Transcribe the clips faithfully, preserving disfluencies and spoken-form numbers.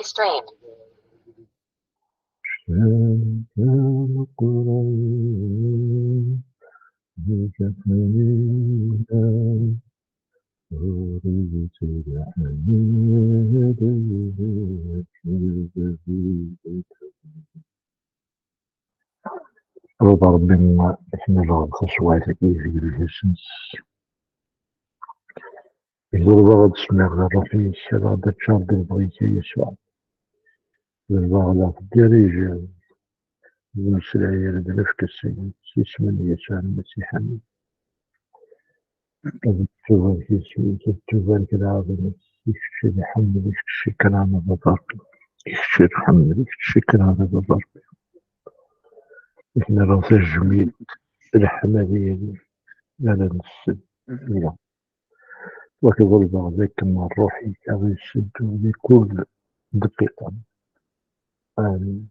Restrained. Ṛuḍ Ṛebbi, akken ad ɣer taswiɛt-agi deg lǧas-nnes. Ẓelbeɣ ad smiɣ di ṛṛuḥ-ik, ad ɣ-d-aččar di lebɣi-k, a Yasuɛ. Ẓelbeɣ ad ɣ-d-tdiriǧeḍ, d imeslayen ad d-nefk ass-agi, s isem n Yasuɛ Lmasiḥ, amin. Ad nettubarek isem-ik, ad nettubarek leɛḍil-ik, i kečč i nḥemmel, i kečč i k-nɛaned a Ṛebbi. I kečč i nḥemmel, i kečč i k-nɛaned a Ṛebbi. I k-nerra tajmilt, leḥmadi ara nessen. Ila. Wa k-ḍelbeɣ d akken ṛṛuḥ-ik ad iseddu di kul dqiqa. Amin.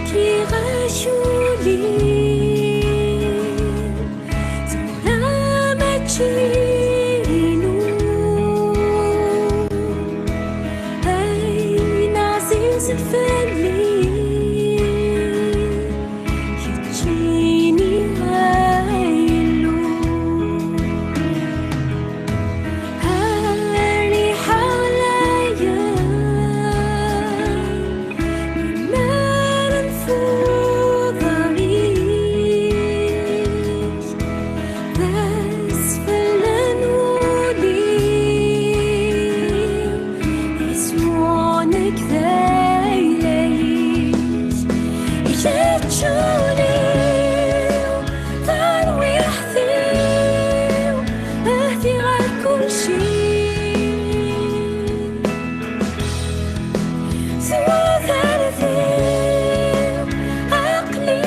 Fkiɣ-ak ul-iw, tura mačči inu. Ayen ɛzizen fell-i, keččini ay Illu. Rriḥa-ya imaren f uḍar-ik, d asfel n wul-iw, Yasuɛ nekk d ayla-ik. Kečč ul-iw, tarwiḥt-iw, ahdi ɣer kulci. Tudert-iw, aql-i,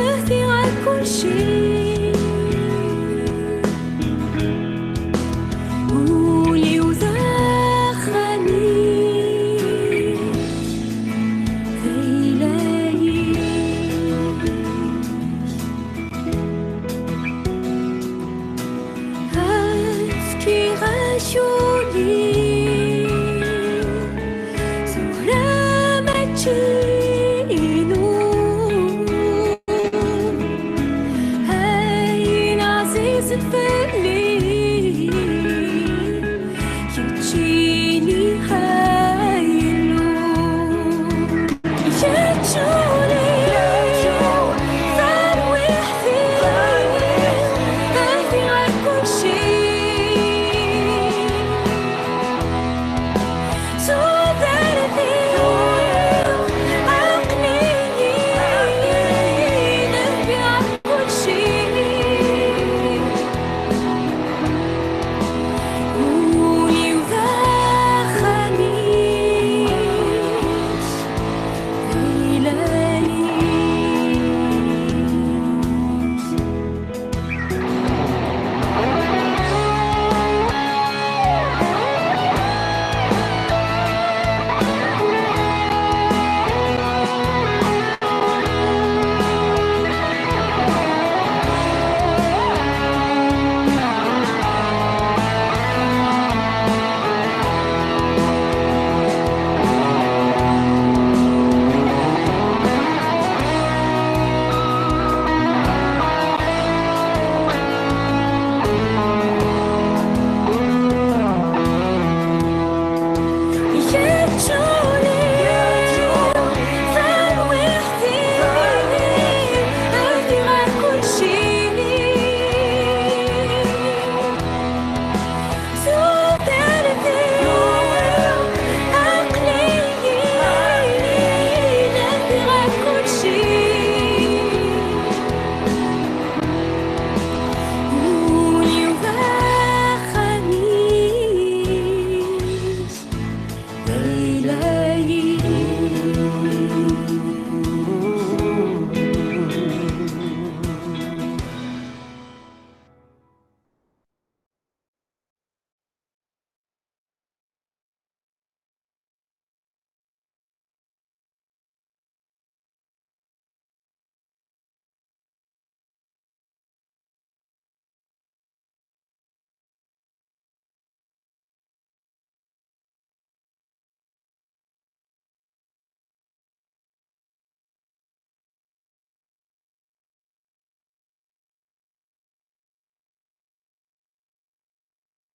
ahdi ɣer kulci. Ul-iw d axxam-ik, d ayla-ik. Fkiɣ-ak ul-iw, tura mačči inu.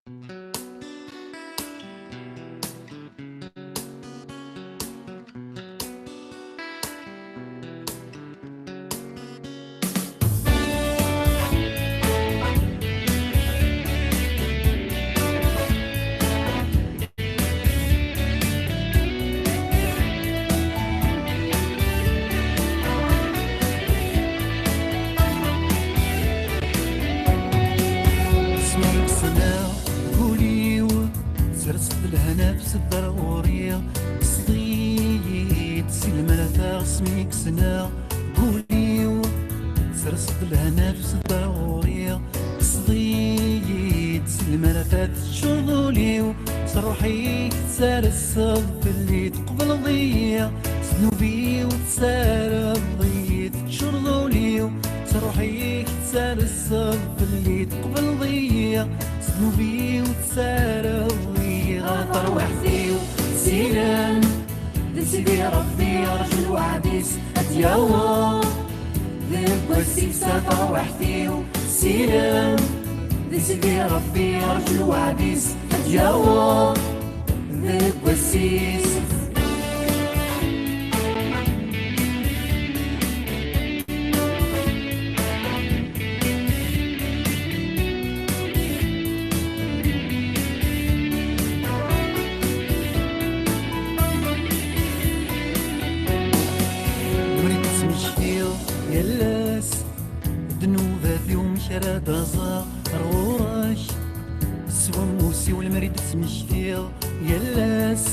Ssneɣ gul-iw, sers-d lehna f sedder ɣur-i, tesḍi-yi-d si lemrata. Asmi k-ssneɣ gul-iw, sers-d lehna f sedder ɣur-i, tesḍi-yi-d si lemrata. Teččuḍ ul-iw s ṛṛuḥ-ik, tserseḍ fell-i, tqebleḍ-iyi s ddnub-iw, tessardeḍ-iyi. Teččuṛeḍ ul-iw s ṛṛuḥ-ik, tserseḍ fell-i, tqebleḍ-iyi s ddnub-iw, tessardeḍ-iyi. Ɣer terwiḥt-iw sirem, d Sidi Ṛebbi rǧu lweɛd-is ad d-yaweḍ. Deg wass-is a terwiḥt-iw sirem, d Sidi Ṛebbi rǧu lweɛd-is ad d-yaweḍ. Deg wass-is. Lemmer i d-tesmektiḍ yal ass ddnubat-iw, amek ara d-aẓeɣ ar ɣur-k? S wammus-iw lemmer i d-tesmektiḍ yal ass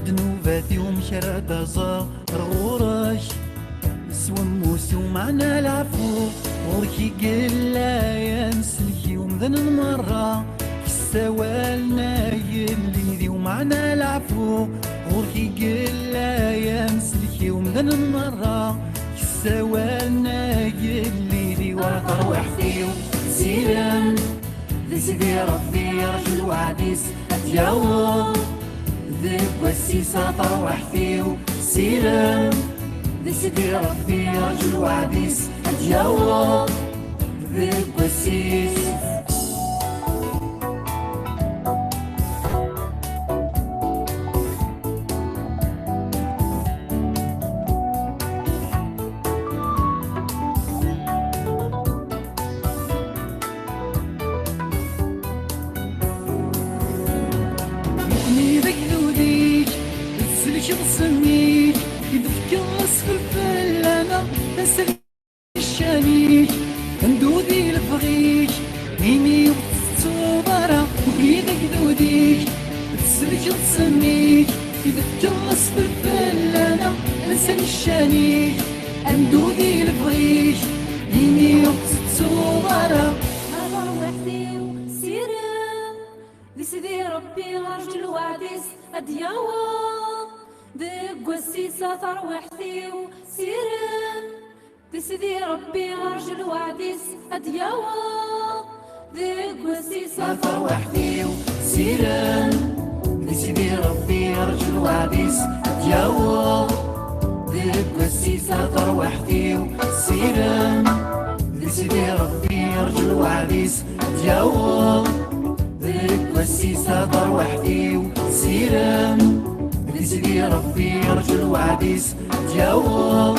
ddnubat-iw, amek ara d-aẓeɣ ar ɣur-k? S wammus-iw meɛna leɛfu, ɣur-k i yella ya mselk i umdan merra. Kkes awal n agellid-iw meɛna leɛfu, ɣur-k i yella ya mselk i umdan merra. Kkes awal n agellid-iw. Ar terwiḥt-iw sirem, d Sidi Ṛebbi rǧu lweɛd-is ad d-yaweḍ. Deg wass-is a terwiḥt-iw sirem, d Sidi Ṛebbi rǧu lweɛd-is ad d-yaweḍ. Deg wass-is. Nekni d agdud-ik, tettselkeḍ ssem-ik, i d-tefkiḍ asfel fell-aneɣ, tasa n ccan-ik, anda ur di lebɣi-k, imi ur tettettuḍ ara. Nekni d agdud-ik, tettselkeḍ ssem-ik, i d-tefkiḍ asfel fell-aneɣ, tasa n ccan-ik, anda ur di lebɣi-k, imi ur tettettuḍ ara. A tarwiḥt-iw sirem, d Sidi Ṛebbi rǧu lweɛd-is ad d-yaweḍ. Deg wass-is a tarwiḥt-iw sirem, d Sidi Ṛebbi rǧu lweɛd-is ad d-yaweḍ. Deg wass-is a tarwiḥt-iw sirem, d Sidi Ṛebbi rǧu lweɛd-is ad d-yaweḍ. Deg wass-is a tarwiḥt-iw sirem, d Sidi Ṛebbi rǧu lweɛd-is ad d-yaweḍ. Deg wass-is a tarwiḥt-iw sirem, d Sidi Ṛebbi rǧu lweɛd-is ad d-yaweḍ.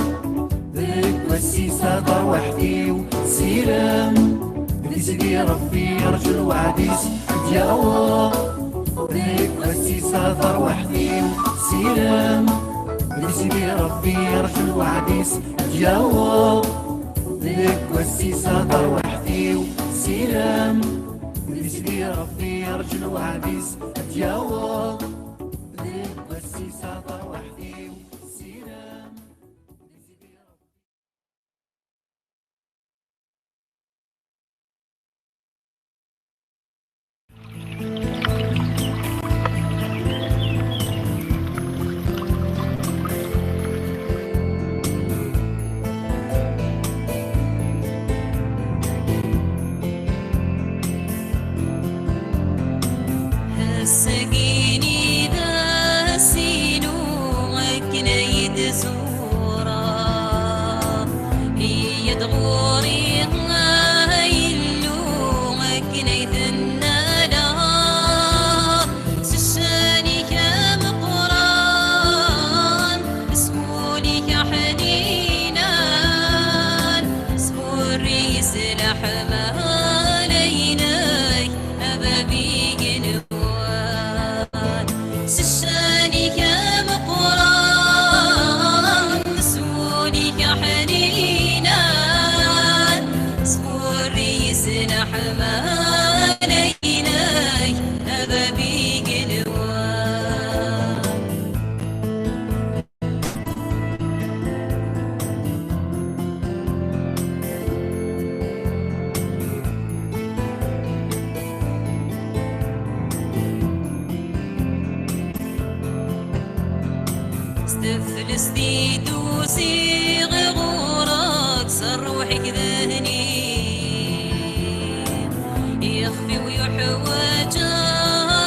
Deg wass-is a tarwiḥt-iw sirem, d Sidi Ṛebbi rǧu lweɛd-is ad d-yaweḍ. Deg wass-is a tarwiḥt-iw sirem, d Sidi Ṛebbi rǧu lweɛd-is ad d-yaweḍ. Deg wass-is a tarwiḥt-iw sirem, d Sidi Ṛebbi rǧu lweɛd-is ad d-yaweḍ. Deg wass-is a tarwiḥt-iw sirem, d Sidi Ṛebbi. Ass-agini Leḥmala-inek, a bab igenwan, s ccan-ik ameqqran, s wul-ik aḥninan, sburri-yi s leḥmala-inek, a bab igenwan. S teflest i d-usiɣ ɣur-k, s ṛṛuḥ-ik d hni. Ixef-iw yuḥwaǧ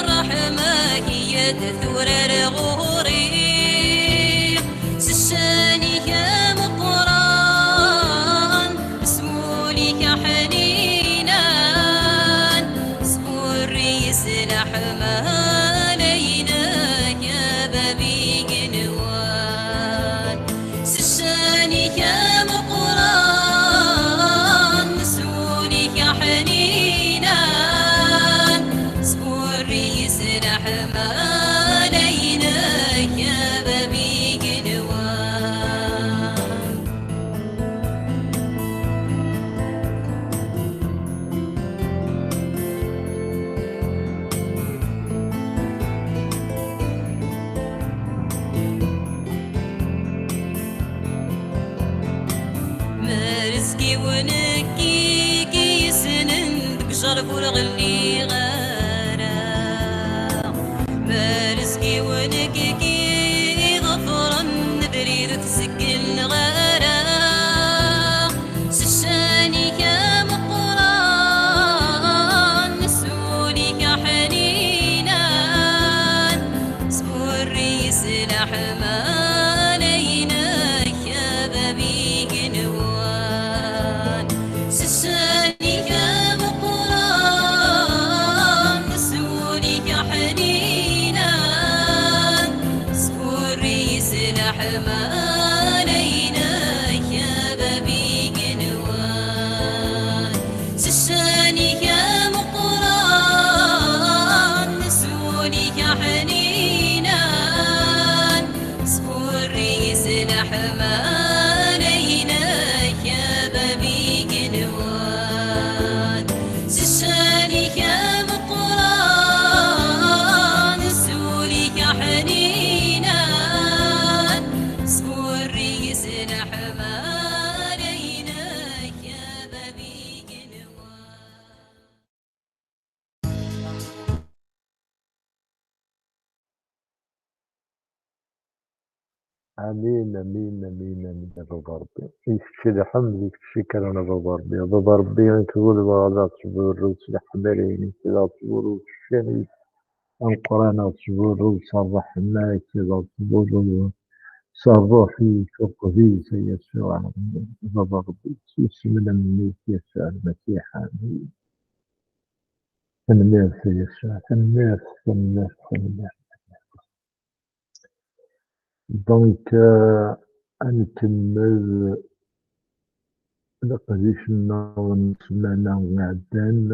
ṛṛeḥma-k, iyya-d tura ar ɣur-i. S ccan-ik ameqqran, s wul-ik aḥninan, sburri-yi s leḥmala-inek, a bab igenwan. S ccan-ik ameqqran, s wul-ik aḥninan, sburri-yi s leḥmala-inek, a bab igenwan. Merẓ-iw nekk i k-yessnen, deg ccrab ur ɣelliɣ ara. Merẓ-iw nekk i k-iḍefren, abrid ur t-zegleɣ ara. S ccan-ik ameqqran, s wul-ik aḥninan, sburri-yi s leḥmala-inek, a bab igenwan. S ccan-ik ameqqran, s wul-ik aḥninan, sburri-yi s leḥmala-inek, a bab igenwan. S ccan-ik ameqqran, s wul-ik aḥninan, sburri-yi s leḥmala-inek, a bab igenwan. S ccan-ik ameqqran, s wul-ik aḥninan, sburri-yi s leḥmala-inek, a bab igenwan. Amin, amin, amin, amin, a Baba Ṛebbi. I kečč lḥemd, i kečč ccekran, a Baba Ṛebbi. A Baba Ṛebbi, i tɣulbeḍ ad aɣ-tburruḍ s leḥmala-inek, ad aɣ-tburruḍ s ccan-ik ameqqran, ad aɣ-tburruḍ s ṛṛeḥma-k, ad aɣ-tburruḍ s ṛṛuḥ-ik uqdis, a Yasuɛ, a Baba Ṛebbi, s usmel-nnek, Yasuɛ Lmasiḥ. Amin. Tanemmirt, a Yasuɛ, tanemmirt, tanemmirt, tanemmirt. Donc, euh, ad nkemmel leqdic-nneɣ n ssmana iɛeddan.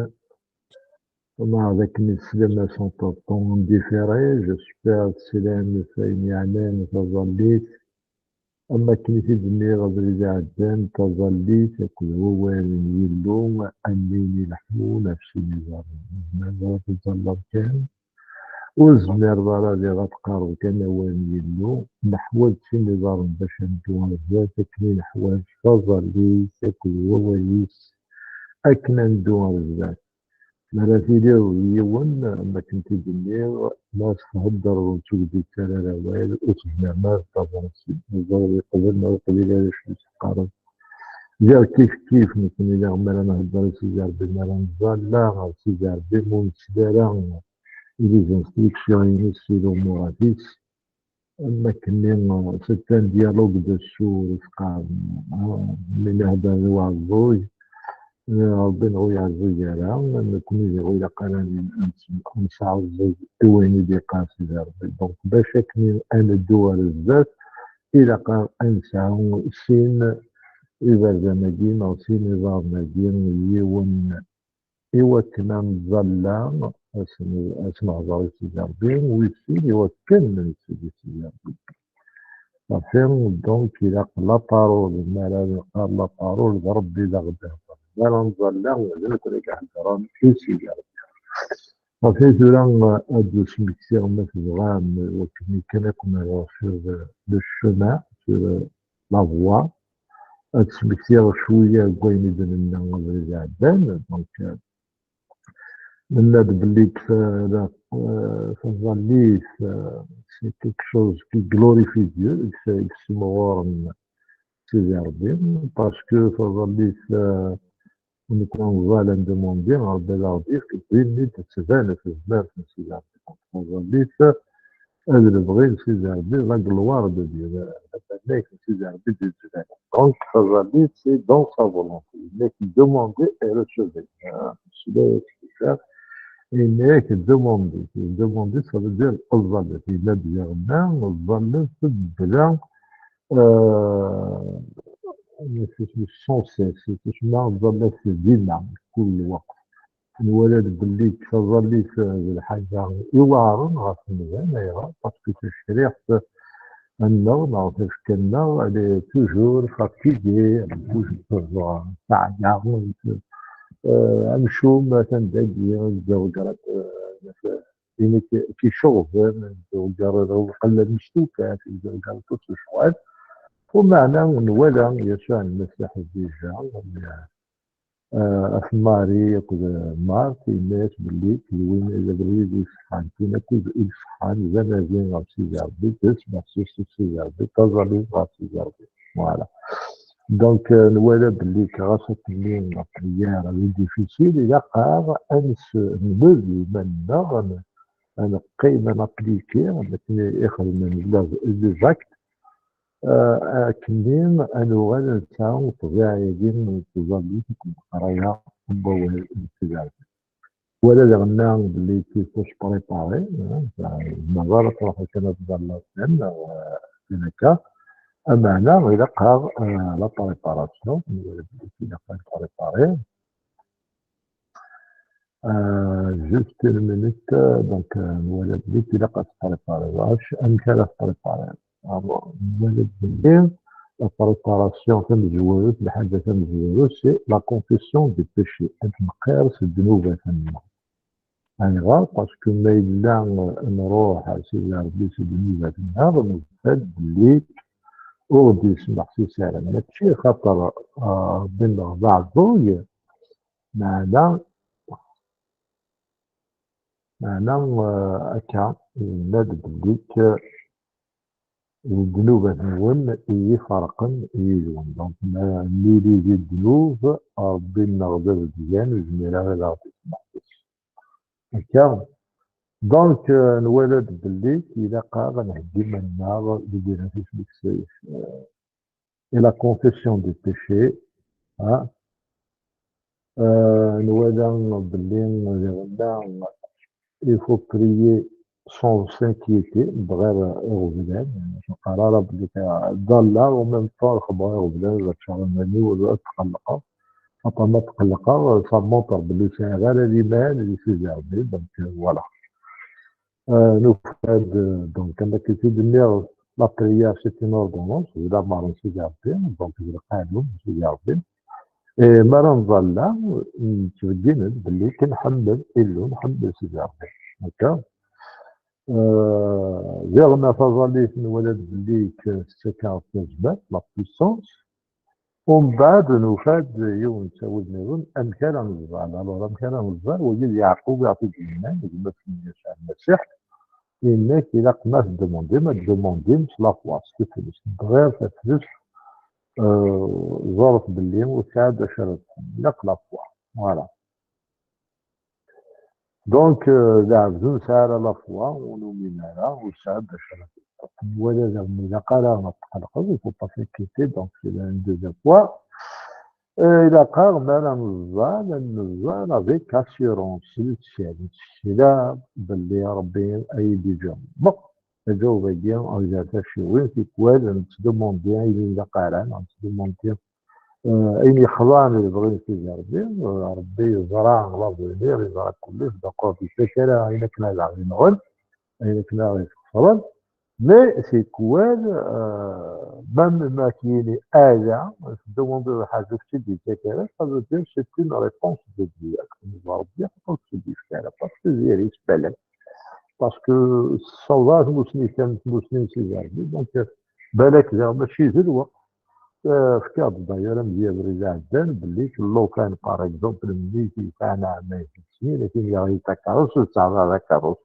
Neɛd akken i teslam a Sanṭaṭu n différé, j'espère teslam ɣef wayen yeɛnan taẓallit. Am wakken i t-id-nniɣ abrid iɛeddan, taẓallit akked wawal n Yillu, am win ileḥḥun ɣef sin iẓerren. Tzemreḍ ad tẓalleḍ kan, ur tezmireḍ ara diɣ ad teqqareḍ kan awal n Yillu. Neḥwaǧ sin iẓerren bac ad neddu ɣer zdat, akken i neḥwaǧ taẓallit akked wawal-is akken ad neddu ɣer zdat. Mi ara tiliḍ d yiwen, am wakken t-id-nniɣ, ma s-theddreḍ ur ttugdit ara ar awal, ur tezmireḍ ara ad taḍreḍ s-, ẓer yeqbel neɣ ur yeqbil ara acu i s-teqqareḍ. Ziɣ kif kif, nekkni daɣ mi ara nhedder i Sidi Ṛebbi, mi ara nẓalla ɣer Sidi Ṛebbi, ma ur nsel ara i les instructions-ines, i lumurat-is, am wakken-nni, c'est un dialogue de sourds i s-qqaren. Ah, mi nhedder d uɛeẓẓug, eh, Ṛebbi neɣ ur yeɛẓeg ara, nekkni diɣ ur ilaq ara ad n-, ad nesɛeẓẓeg i wayen i d-yeqqar Sidi Ṛebbi. Donc, bac akken ad neddu ɣer zdat, ilaq ad nesɛu sin iberdan-agi neɣ sin iḍarren-agi, yiwen i wakken ad nẓalla, ad s-, ad s-nehḍer i Sidi Ṛebbi, wis sin i wakken ad nessuli Sidi Ṛebbi. Safi, donc, ilaq la parole, mi ara neqqar la parole, d Ṛebbi i d aɣ-d-ihedṛen. Mi ara nẓalla, d nekkni i iheddṛen i Sidi Ṛebbi. Safi, tura, ad d-smektiɣ, ma tebɣam, wakken kan ad ken-rreɣ sur le chemin, sur la voie, ad smektiɣ cwiya deg wayen i d-nenna abrid iɛeddan. Donc, euh, nenna-d belli deg ta-, la, euh, taẓallit, euh, c'est quelque chose qui glorifie Dieu, i s-, i yessimɣuren Sidi Ṛebbi, parce que taẓallit, euh, win i neẓẓal ad ndumundi, Ṛebbi ad aɣ-d-yefk din i d-tettban tezmert n Sidi Ṛebbi. Donc, taẓallit, euh, d lebɣi n Sidi Ṛebbi, la gloire de Dieu, d, d, d annag n Sidi Ṛebbi d-yettban. Donc, taẓallit, c'est dans sa volonté. Yenna-k demander et recevoir. Euh, cela, c'est ça. Yenna-k demander. Demander, ça veut dire taẓallit. Yenna-d diɣenna, ẓẓallet bla, euh, sans cesse, c'est, c'est, c'est, ẓẓallet dima, kul lweqt. Nwala-d belli taẓallit, eh, d lḥaǧa iweɛṛen ɣef umdan. Ayɣer? Parce que tacriḥt-nneɣ neɣ tafekka-nneɣ, elle est toujours fatiguée, elle bouge toujours, teɛya, eh, amcum atan dagi, tzewger, eh, ayen i k-, k-iceɣben, tzewger lqella n cctukat, tzewger tout ce ccɣel. Umeɛna nwala Yasuɛ Lmasiḥ déjà, eh, ɣef Mari akked Marṭ, yenna-yas belli d win, d abrid iṣeḥḥan, tin akked i iṣeḥḥan, d anadi ɣef Sidi Ṛebbi, d asmeḥsis n Sidi Ṛebbi, d taẓallit ɣef Sidi Ṛebbi. Voilà. Donc, euh, nwala belli ɣas akken la prière d difficile, ilaq-aɣ ad nesselmed iman-nneɣ, ad n-, ad neqqim, ad nappliki, am akken i xedmen les, les actes, euh, akken ad nuɣal ad nesɛu ṭṭbiɛa-agi n tẓallit akked leqraya n wawal n Sidi Ṛebbi. Wala diɣenna belli il faut se préparer, hein, ma ara truḥeḍ kan ad tẓalleḍ kan, euh, kan akka. Ameɛna ilaq-aɣ, euh, la préparation, ilaq ad préparer. Euh, juste une minute, euh, donc, euh, nwala belli ilaq ad tprépariḍ. Amek ara tprépariḍ? Alors, nwala belli la préparation tamezwarut, lḥaǧa tamezwarut, c'est la confession des péchés. Ad neqqir s ddnubat-nneɣ. Ayɣer? Parce que ma yella, euh, nruḥ ar Sidi Ṛebbi s ddnubat-nneɣ, nufa-d belli ur ɣ-d-yesmeḥsis ara. Mačči xaṭer, euh, Ṛebbi-nneɣ d aɛeẓẓug, meɛna, meɛna, euh, akka, yenna-d belli d ddnubat-nwen i yi-ferqen yid-wen. Donc, ma nili di ddnub, Ṛebbi-nneɣ d abedgan, ur yezmir ara ad aɣ-d-yesmeḥsis. Akka, donc, euh, nwala-d belli ilaq-aɣ ad nheggi iman-nneɣ deg win-a tismeksa-, euh, et la confession des péchés, hein. Euh, nwala belli diɣenna, il faut prier sans s'inquiéter, bɣiɣ iɣeblan, ur neqqar ara belli ḍalleɣ, en même temps xeddmeɣ iɣeblan, ad ččareɣ iman-iw, ad tqellqeɣ. Xaṭer ma tqellqeɣ, ça montre belli ur sɛiɣ ara liman di Sidi Ṛebbi, donc, euh, voilà. Euh, nufa-d, euh, donc, am akken i d-nniɣ, la prière, c'est une ordonnance, d lameṛ n Sidi Ṛebbi, donc, d lqanun n Sidi Ṛebbi. Et mi ara nẓalla, nettbeggin-d belli kan nḥemmel Illu, nḥemmel Sidi Ṛebbi. Akka? Euh, diɣenna taẓallit nwala-d belli tettak-aɣ-d tazmert, la puissance. Umbeɛd nufa-d yiwen n ttawil nniḍen, amek ara neẓẓal. Alors, amek ara neẓẓal? Wagi d Yeɛqub i ɣef i d-yennan, gma-tsen n Yasuɛ Lmasiḥ, yenna-k ilaq ma tdemandim, ad tdemandim s la foi, s teflest. Bɣir taflest, euh, ẓret belli ur tesɛiḍ d acu ara txedmeḍ, ilaq la foi. Voilà. Donc, euh, lɛebd ur nesɛi ara la foi, ur numin ara, ur tesɛiḍ d acu ara txedmeḍ. Nwala daɣen ilaq ara ad tqellqeḍ, il faut pas s'inquiéter, donc c'est une deuxième fois. Euh, ilaq-aɣ mi ara neẓẓal, ad neẓẓal avec assurance, s lettkal, nttekla belli Ṛebbi ad yi-d-iǧaweb. Bon, aǧaweb-agi, ad gar tacciwin, tikwal, nettdumundi ayen ilaq ara, nettdumundi Eh, ayen yexḍan i lebɣi n Sidi Ṛebbi, eh, Ṛebbi yeẓra l'avenir, yeẓra kullec, donc ur d-yettak ara ayen akken ad aɣ-inɣen, ayen akken ad aɣ-ixeṣren. Mais tikwal, eh, même ma k-yini ala, tdumund lḥaǧa ur k-tt-id-yettak ara, ça veut dire c'est une réponse de Dieu. Akken yeẓra Ṛebbi, ur k-tt-id-yefka ara, parce que diri-tt balak. Parce que tessawḍeɣ tmusni kan, tmusni n Sidi Ṛebbi. Donc, balak daɣ mačči d lweqt. Eh, fkiɣ-d d'ailleurs amedya abrid iɛeddan belli lukan, par exemple, mmi-k yesɛa ɛamayen n snin, akin yaɣ-iyi takerrust, ur tesɛiḍ ara takerrust.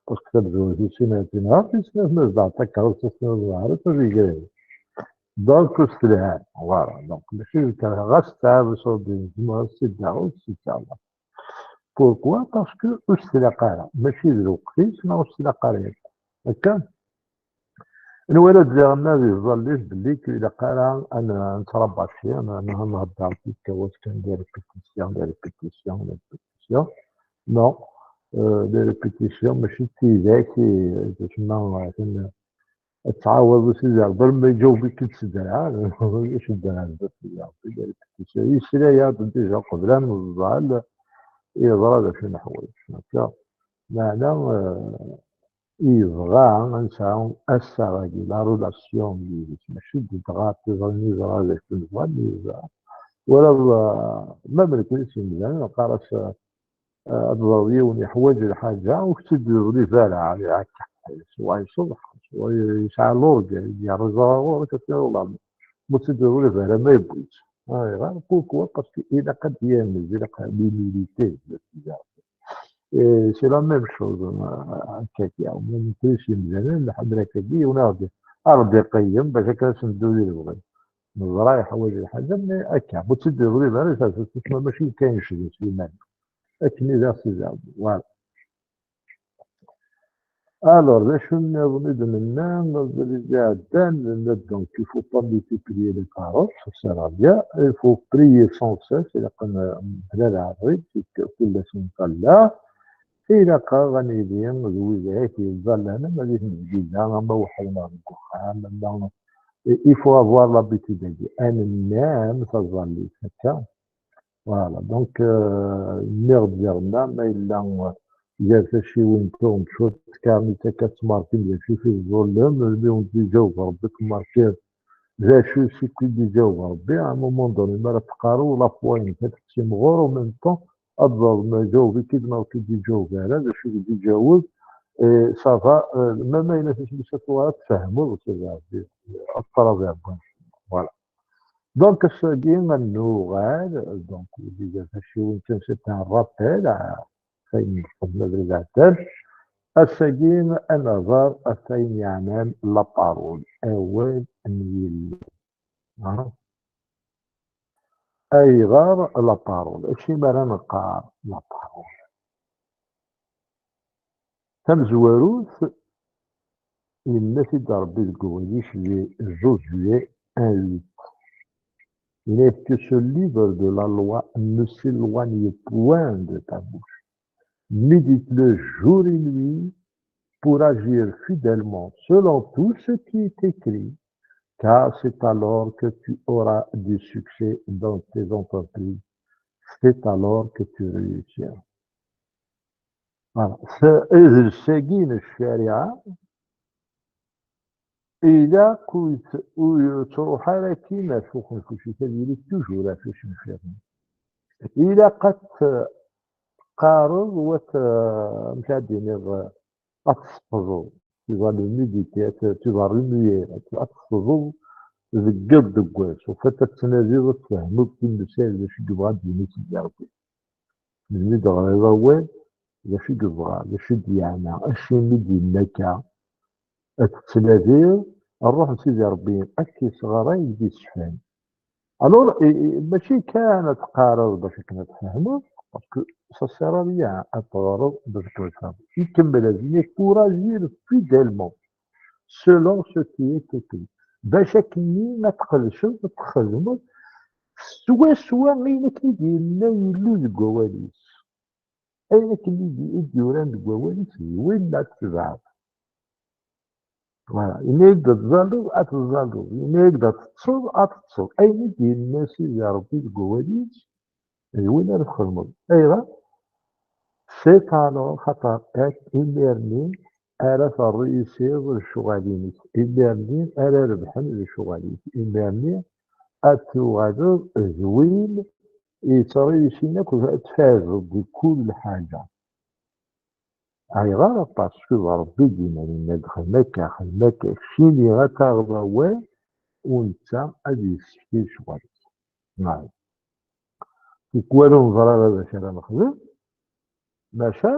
Parce que tabzert-is sin ar tin ɣer tis snat, ma zedɛeḍ takerrust tis snat ẓẓher, ur tt-id-tegri. Donc, ur s-telha. Voilà. Donc, mačči d lkerha, ɣas tesɛiḍ iṣurdiyen, tzemreḍ ad s-id-taɣeḍ, ur s-id-taɣeḍ. Pourquoi? Parce que ur s-tlaq ara. Mačči d lweqt-is, neɣ ur s-tlaq ara yakk. Akka? Nwala-d diɣen ad yeẓẓallit belli ur ilaq ara ad n-, ad nettrabaci, ad n-, ad nhedder tikkawat kan des répétitions, des répétitions, des répétitions. Non. Euh, les répétitions, mačči d tidak i, d acemma, euh, ad tɛawed i Sidi Ṛebbi, ma iǧaweb-ik-id s ddreɛ, ulac ddreɛ zdat Sidi Ṛebbi, les répétitions. Yesla-yaɣ-d déjà qbel ad neẓẓal, yeẓra d acu i neḥwaǧ. Akka? Meɛna, euh, yebɣa ad nesɛu assaɣ-agi, la relation yid-s, mačči d dɣa tiẓri-nni yeẓra d acu nebɣa, nni yeẓra. Wala, ma d nekkni s yimdanen, neqqar-as, eh, ad teẓreḍ yiwen yeḥwaǧ lḥaǧa, ur k-tt-id-yeḍlib ara, akka, swa iṣeḍḥ, swa yesɛa lurga, yerẓa ɣur-k, ad t-iḍlem. Ma ur tt-id-yeḍlib ara, ma yewwi-tt. Ayɣer? Pourquoi? Parce que ilaq ad d-yamez, ilaq l'humilité. Et c'est la même chose, euh, akkagi. Même plus yemdanen, lḥader akkagi, yiwen ad ɣ-d-, ad ɣ-d-iqeyyem bac akken ad s-neddu di lebɣi. Neẓra yeḥwaǧ lḥaǧa, mais akka, bu tt-id-yeḍlib ara, ça, c'est tout, mačči kan yecdi s yiman. Akken i d aɣ-s-izɛeb. Voilà. Alors, d acu nniḍen i d-nenna, abrid iɛeddan, nenna-d, donc, il faut pas multiplier les paroles, ça sert à rien, il faut prier sans cesse, ilaq ad nbeddel abrid, kul ass nṭalla, ilaq-aɣ ad nili d widak yettẓallanen, ama di tmezgida, ama weḥd-neɣ deg uxxam, ama, il faut avoir l'habitude-agi. Ad nennam taẓallit, akka. Voilà, donc, euh, nniɣ-d diɣenna, ma yella, euh, gar tacciwin tuɣem cwiṭ tkarnit akka tmerkim d acu i t-iẓullen, mi wen-d-iǧaweb Rebbi tmerkiḍ d acu i k-id-iǧaweb Rebbi, à un moment donné, mi ara teqqareḍ, la foi-inek ad tettimɣur, en même temps, ad teẓreḍ ma iǧaweb-ik-id neɣ ur k-id-iǧaweb ara, d acu i k-d-iǧaweb, et ça va, euh, même ayen asmi s-, tuɣal ad tfehmeḍ, c'est-à-dire, ad teṭṭreḍ iɛebban. Voilà. Donc, ass-agi ad nuɣal, donc, déjà tacciwin kan, c'est un rappel à, ayen nexdem abrid iɛeddan. Ass-agi ad nehder ɣef wayen yeɛnan la parole, awal n Yillu. Ha? Ayɣer la parole? Acimi ara neqqar la parole? Tamezwarut, yenna-t-id Rebbi deg wawal-is di Josué un huit. Yenna-t, que ce livre de la loi ne s'éloigne point de ta bouche. Médite-le jour et nuit pour agir fidèlement selon tout ce qui est écrit, car c'est alors que tu auras du succès dans tes entreprises. C'est alors que tu réussiras. Voilà. Idles-agi n ccariɛa, ilaq ur yet-, ur yettruḥ ara akkin ar uxenfuc-ik, ad yili toujours ɣef ucenfiren. Ilaq ad t-, teqqareḍ, u ad t-, amek ad d-tiniḍ, ad tesfeḍeḍ. Tu vas le méditer, tu vas remuer, ad tesfeḍeḍ deg yiḍ deg wass. Ufat ad tnadiḍ, ad tfehmeḍ timsal d acu i yebɣa ad d-yini Sidi Ṛebbi. Melmi d-ɣriḍ awal, d acu i yebɣa, d acu i d-yeɛna, acimi i d-yenna akka, ad tettnadiḍ, Ṛṛuḥ n Sidi Ṛebbi ad k-isɣer ayen d-isefhan. Alors, i, i, mačči kan ad teqqareḍ bac akken ad tfehmeḍ, parce que ça sert à rien ad teɣreḍ bac akken ad tfehmeḍ. Ikemmel ad yini pour agir fidèlement selon ce qui est écrit. Bac akken ad tqedceḍ, ad txedmeḍ swaswa ayen akken i d-yenna Yillu deg wawal-is. Ayen akken i d-, i d-yuran deg wawal-is, d winna ad tebɛeḍ. Voilà. Yenna-yak-d ad tẓalleḍ, ad tẓalleḍ. Yenna-yak-d ad teṭṭseḍ, ad teṭṭseḍ. Ayen i d-yenna Sidi Ṛebbi deg wawal-is, d win ara txedmeḍ. Ayɣer? C'est alors, xaṭer ak imir-nni ara terruysiḍ lecɣal-inek, imir-nni ara rebḥen lecɣal-ik, imir-nni ad tuɣaleḍ d win yettṛuyusin akk, ad tfazeḍ di kul lḥaǧa. Ayɣer? Parce que d Ṛebbi i d-yennan, yenna-d xdem akka, xdem akka, keččini ad taɣeḍ awal, u netta ad yessefti lecɣal-ik. Naɛam. Tikwal ur neẓri ara d acu ara nexdem, maca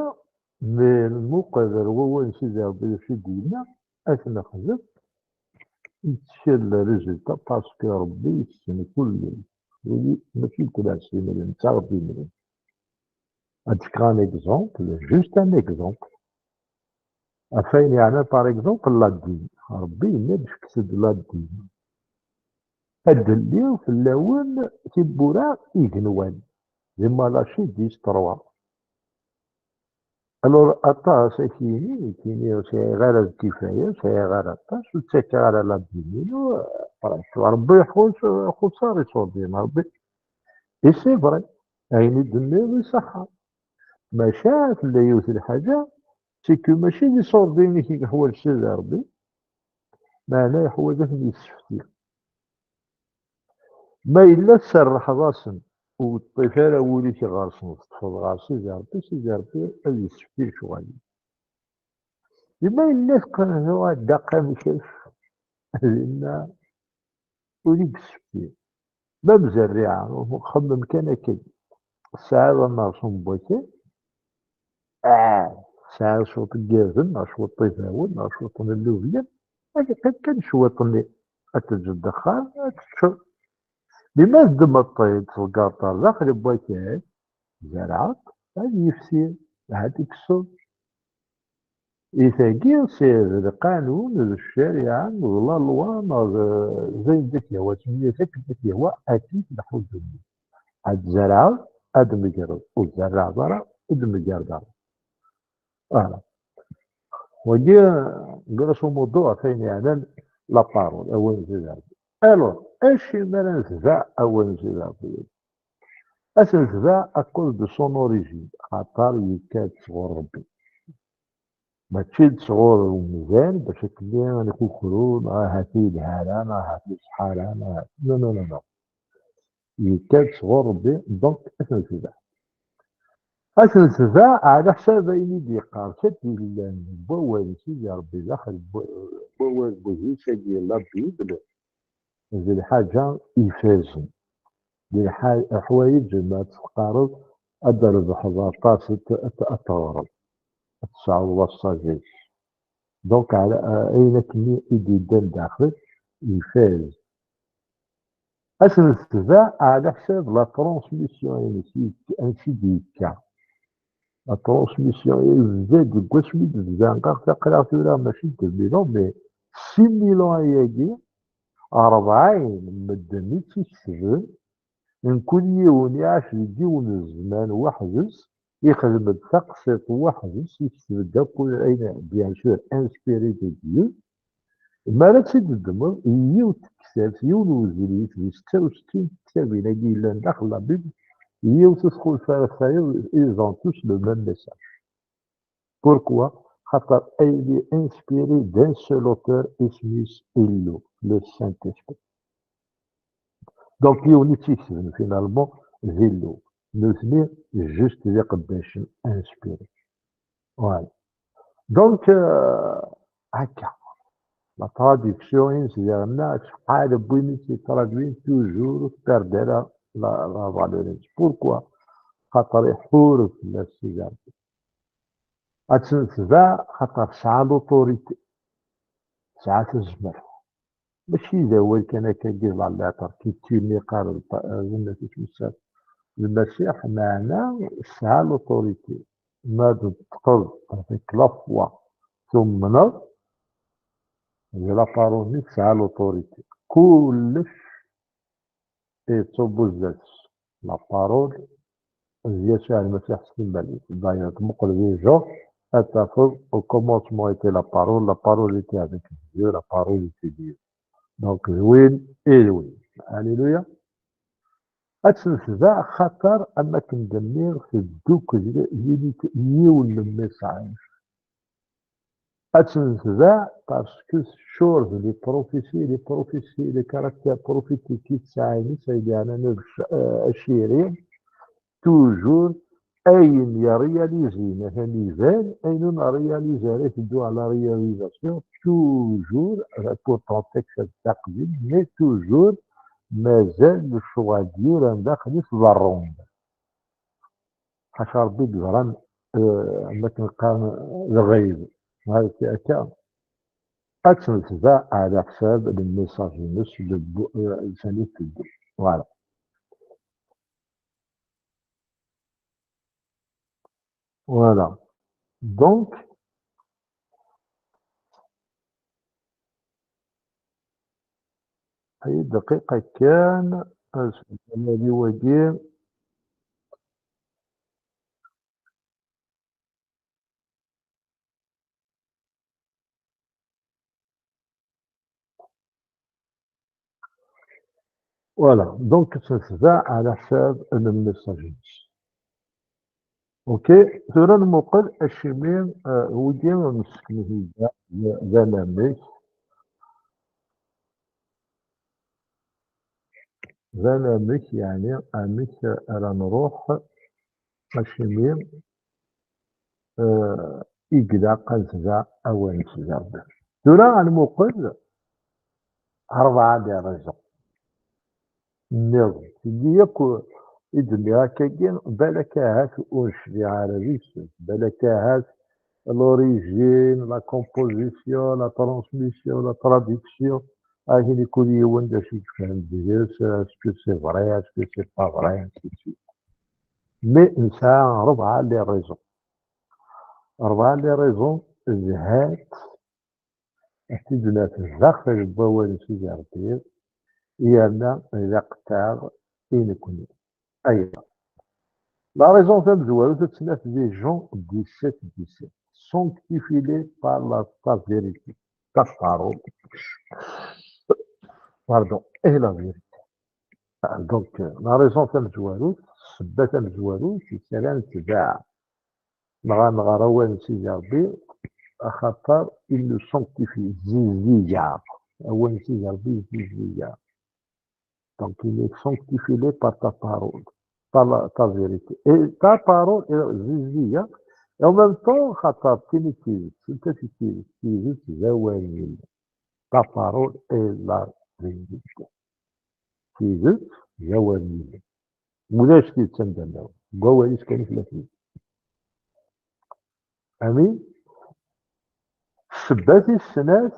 mi nmuqel ar wawal n Sidi Ṛebbi d acu i d-yenna, ad t-nexdem, nettkel le résultat, parce que Ṛebbi yessen kullec. Wigi mačči d kul ass imren, d taɣeṭṭ imren. Ad d-fkeɣ un exemple, juste un exemple. Ɣef wayen yeɛnan, par exemple, la dîme. Ṛebbi yenna-d, fket-d la dîme. Ad d-lliɣ fell-awen tiwwura igenwan. Di Malaki dix trois. Alors, aṭas ak-yini, yettini ur sɛiɣ ara lkifaya, ur sɛiɣ ara aṭas, ur ttakeɣ ara la dîme-inu, presque. Ṛebbi iḥuss, xuṣṣaɣ iṣurdiyen, Ṛebbi. Et c'est vrai, ayen i d-tenniḍ iṣeḥḥa. Maca tella yiwet n lḥaǧa, c'est que mačči d iṣurdiyen i k-yeḥwaǧ Sidi Ṛebbi, meɛna yeḥwaǧ ad ten-yessefti. Ma yella tserrḥeḍ-asen, ur yeṭṭif ara wul-ik ɣer-sen, teṭṭfeḍ ɣer Sidi Ṛebbi, Sidi Ṛebbi ad yessefti lecɣal-ik. Ma yella teqqen-, tuɣal-d aqamek-ik, dinna ur i yessefti. Ma mzerriɛa, xemmem kan akka. Tesɛiḍ amerṣum n wakal, ah, tesɛiḍ cwiṭ n yirden, neɣ cwiṭ n ibawen, neɣ cwiṭ n llubyan, ad yeqqim kan cwiṭ-nni, ad teǧǧeḍ ddexxan, ad teččeḍ. Mi ma teddmeḍ-t-id, tḍeggreḍ-t ɣer daxel n wakal, tzerɛeḍ, ad yefsi, ad t-tekkseḍ. I tagi, c'est d lqanun, d ccariɛa, d la loi, neɣ d, d ayen d ak-yehwa, semmi-yas akken d ak-yehwa, akken tleḥḥu ddunit. Ad tzerɛeḍ, ad tmegreḍ. Ur tzerrɛeḍ ara, ur d-tmegreḍ ara. Voilà. Wagi, grosso modo, ɣef wayen yeɛnan la parole, awal n Sidi Ṛebbi. Alors, acimi ara netbeɛ awal n Sidi Ṛebbi? Ad t-netbeɛ à cause de son origine, xaṭer yekka-d sɣur Ṛebbi. Mačči d sɣur umdan, bac akken ad ikukru, neɣ ahat yelha ara, neɣ ahat iṣeḥḥa ara, neɣ ahat, non, non, non, non. Yekka-d sɣur Ṛebbi, donc ad t-netbeɛ. Ad t-netbeɛ ɛla ḥsab ayen i d-yeqqar kan yellan deg wawal n Sidi Ṛebbi, daxel n wa-, n wawal n wegris-agi, la Bible, d lḥaǧa ifazen. D lḥa-, leḥwayeǧ ma teqqareḍ ad d-trebḥeḍ aṭas, ad t-, ad t-, ad teɣreḍ, ad tesɛuḍ la sagesse. Donc, ɛla, ayen akkenni i d-yeddan daxel, ifaz. Ad t-netbeɛ ɛla ḥsab la transmission-ines, yek-, ansi d-yekka. La transmission, yebda-d deg wasmi d-tebda, aql-aɣ tura mačči d deux mille ans, mais six mille ans ayagi, rebɛin n medden i tt-iketben, mkul yiwen iɛac deg yiwen n zzman weḥd-s, ixdem-d taqsiṭ weḥd-s, yekteb-d akk ayen, bien sûr, inspiré de Dieu. Mi ara tt-id-teddmeḍ, yiwet n tektabt, yiwen n wezrif, di setta u settin tektabin-agi yellan daxel la Bible, yiwet ur txulef ara tayeḍ, ils ont tous le même message. Pourquoi? Xaṭer elle est inspirée d'un seul auteur, isem-is Illu, le Saint-Esprit. Donc, yiwen i tt-iketben, finalement, d Illu. Nutni, juste d iqeddacen inspirés. Voilà. Donc, euh, akka. La traduction-ines diɣenna, acḥal n win i tt-yettradwin, toujours ur tperder ara la, la valeur-ines. Pourquoi? Xaṭer iḥureb fell-as Sidi Ṛebbi. Ad tt-netbeɛ xaṭer tesɛa l'autorité. Tesɛa tazmert. Mačči d awal kan akkagi, la lettre qui tue, mi qqar Lmasiḥ, meɛna tesɛa l'autorité. Ma d-teṭṭqeḍ avec la foi, tumneḍ, d la parole-nni tesɛa l'autorité. Kullec yettubbu zdat-s. La parole d Yasuɛ Lmasiḥ s timmad-is. D'ailleurs, tmuqel di Jean, ad tafeḍ, au commencement était la parole, la parole était avec Dieu, la parole était Dieu. Donc, d win i d win. Alléluia. Ad tt-netbeɛ, xaṭer, am akken d-nniɣ, teddukel d, d, yiwen n message. Ad tt-netbeɛ parce que teččur d les prophéties, les prophéties, les caractères prophétiques i tesɛa, i tesɛa Sidi Ɛli Nna Ac-, euh, Aciri, toujours ayen yerréalizin, atan iban, ayen ur nréalizi ara, iteddu à la réalisation, toujours, pourtant texte d aqdim, mais toujours mazal lecɣal d-yuran daxel-is d ṛṛund. Ḥaca Ṛebbi i yeẓran, euh, am akken qqaren, lɣayb. Akka, akka. Ad tt-netbeɛ ɛla ḥsab lmessage-ines, le bu-, euh, sani teddu. Voilà. Voilà. Donc, ay dqiqa kan, ad nali wagi. Voilà, donc ad tt-netbeɛ ɛla ḥsab n lmessage-ines. Ok, tura nmuqel acimi, euh, wigi nesken-it d, d anamek. D anamek, yeɛni amek ara nruḥ, acimi, euh, i ilaq ad netbeɛ awal n Sidi Ṛebbi. Tura ad nmuqel rebɛa des raisons nniḍen. Tigi yakk i d-nniɣ akkagi, balak ahat ur necbiɛ ara deg-sent, balak ahat l'origine, la composition, la transmission, la traduction. Akin i kul yiwen d acu i yefhem deg-s, est-ce que c'est vrai, est-ce que c'est pas vrai, ainsi de suite. Mais nesɛa rebɛa les raisons. Rebɛa les raisons zhant ad t-id-naf daxel n wawal n Sidi Ṛebbi, yerna d aqeṭṭaɣ i nekni. Ayɣer? La raison tamezwarut ad tt-naf di Jean dix-sept dix-sept. Sanctifie-les par la, ta vérité. Ta parole. Pardon. Et la vérité. Donc, euh, la raison tamezwarut, ssebba tamezwarut, i s ara netbeɛ neɣ ad nɣer awal n Sidi Ṛebbi, axaṭer il nous sanctifie, zizdigeɣ. Awal n Sidi Ṛebbi zizdigeɣ. Donc, il est sanctifié par ta parole, par la, ta vérité. Et ta parole, et zizdigeɣ, et en même temps, xaṭer tin i d tidet, anta i d tidet? Tidet d awal n Yillu. Ta parole est la vérité. Tidet d awal n Yillu. Ulac tidet anda nniḍen. Deg wawal-is kan i tella tidet. Amin. Ssebba tis snat,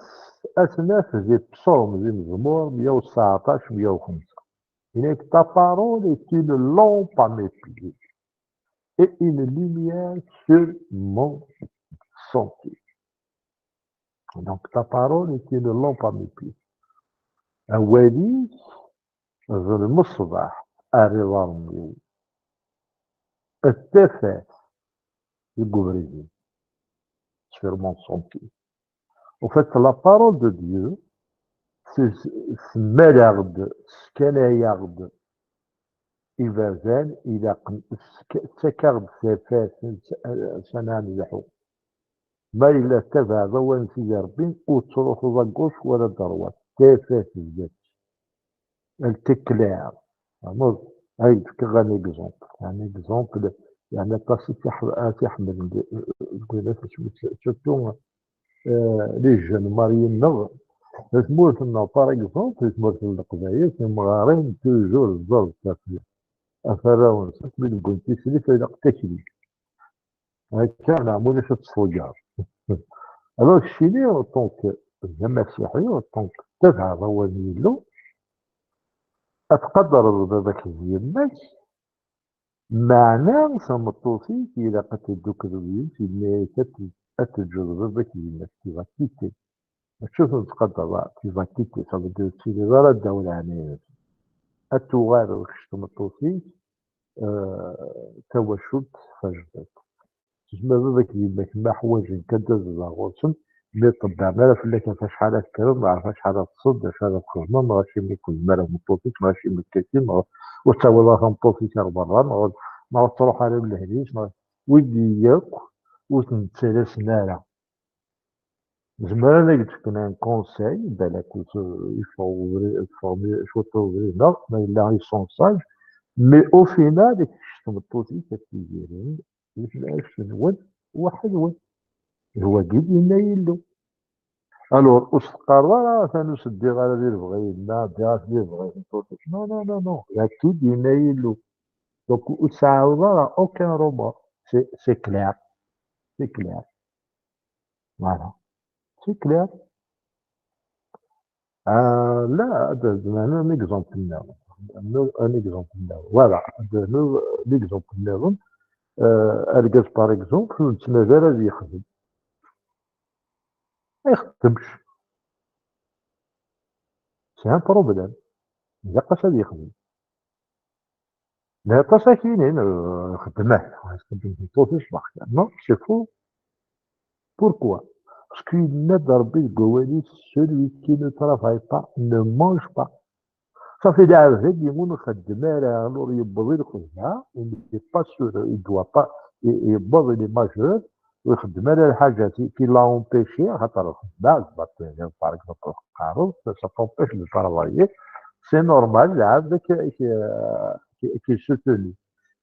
ad t-naf di Psaume, di Mezmur meyya u tseɛṭac, meyya u xemsa. Yenna-k, ta parole est une lampe à mes pieds et une lumière sur mon sentier. Donc, ta parole est une lampe à mes pieds. Awal-ik d lmeṣbaḥ ar iḍarren-iw, d tafat deg ubrid-iw, sur mon sentier. En fait, la parole de Dieu, c'est, c'est, temmal-aɣ-d, tesskanay-aɣ-d iberdan ilaqen, ttak-aɣ-d tafat, s-, s-, s-, ad nelḥu. Ma yella tettabaɛeḍ awal n Sidi Ṛebbi, ur tettruḥuḍ à gauche wala à droite. Tafat zdat. Elle t'éclaire. Tfehmeḍ? Ay d-fkeɣ un exemple. Un exemple, yeɛni aṭas i t-iḥ-, i t-iḥemmlen deg, deg wayla, surtout, euh, les jeunes mariés-nneɣ. Di tmurt-nneɣ, par exemple, di tmurt n Leqbayel, timɣarin toujours ẓẓerb tafya. Ɣef warraw-nsent, mi d-wwin tislit, ilaq taklit. Akka, neɣ ma ulac ad tettṣeggar. Alors, keččini, en tant que d amasiḥi, en tant que tabaɛeḍ awal n Yillu, ad tqadreḍ baba-k d yemma-k, meɛna tameṭṭut-ik ilaq ad teddukel d yiwet, yenna-yak ad t-, ad teǧǧeḍ baba-k d yemma-k, tu vas quitter. Mačči ur ten-tettqadareḍ ara, tu vas quitter, ça veut dire ur tettiliḍ ara ddaw leɛnaya-nsen. Ad tuɣaleḍ kečč d tmeṭṭut-ik, euh, d tawacult tajdiṭ. Tezmer baba-k d yemma-k ma ḥwaǧen kan ad tezdeɣ ɣur-sen, mi ṭebbɛen ara fell-ak ɣef acḥal ara tekkreḍ, neɣ ɣef acḥal ara teṭṭseḍ, d acu ara txedmeḍ, neɣ acimi ur txeddem ara tmeṭṭut-ik, neɣ acimi ur tettawiḍ ara tameṭṭut-ik ar berra, neɣ, neɣ ur tettruḥ ara ɣer lehli-s, neɣ wigi yakk ur ten-ttalasen ara. Zemren ad ak-d-fken un conseil, balak ur t-, yeffeɣ ubrid, teffɣem cwiṭ ubrid-nneɣ, ma yella ils sont sages, mais au final, kečč d tmeṭṭut-ik ad tidirin, d tnaɛuct-nwen weḥd-wen. D wagi i d-yenna Yillu. Alors, ur s-teqqareḍ ara atan ur s-ddiɣ ara di lebɣi yemma, ddiɣ-as di lebɣi tmeṭṭut-ik. Non, non, non, non. D akken i d-yenna Yillu. Donc, ur tesɛiḍ ara aucun remords. C'est, c'est clair. C'est clair. Voilà. C'est clair. Ah, la, ad d-, ad d-nernu un exemple-nniḍen. Un, un exemple-nniḍen. Voilà, ad d-nernu l'exemple-nniḍen. Euh, argaz, par exemple, ur nettnadi ara ad yexdem. Ma ixeddemx. C'est un problème. Ilaq-as ad yexdem. Nniɣ-as akkin, eh, xeddem-as, xeddem tmeṭṭut-is, neɣ kra. Non, c'est faux. Pourquoi? Parce que yenna-d Rebbi deg wawal-is, celui qui ne travaille pas ne mange pas. Safi, lɛebd-agi ur nxeddem ara, alors yewweḍ i lxedma, il n'est pas sûr, il doit pas, i-, yewweḍ, il est majeur, ur ixeddem ara lḥaǧa qui, qui l'a empêché, axaṭer lxedma, tebɣa, par exemple, teqqareḍ, ça t'empêche de travailler, c'est normal, lɛebd ad k-, ad k-, ad k-, ad k-yessutuni.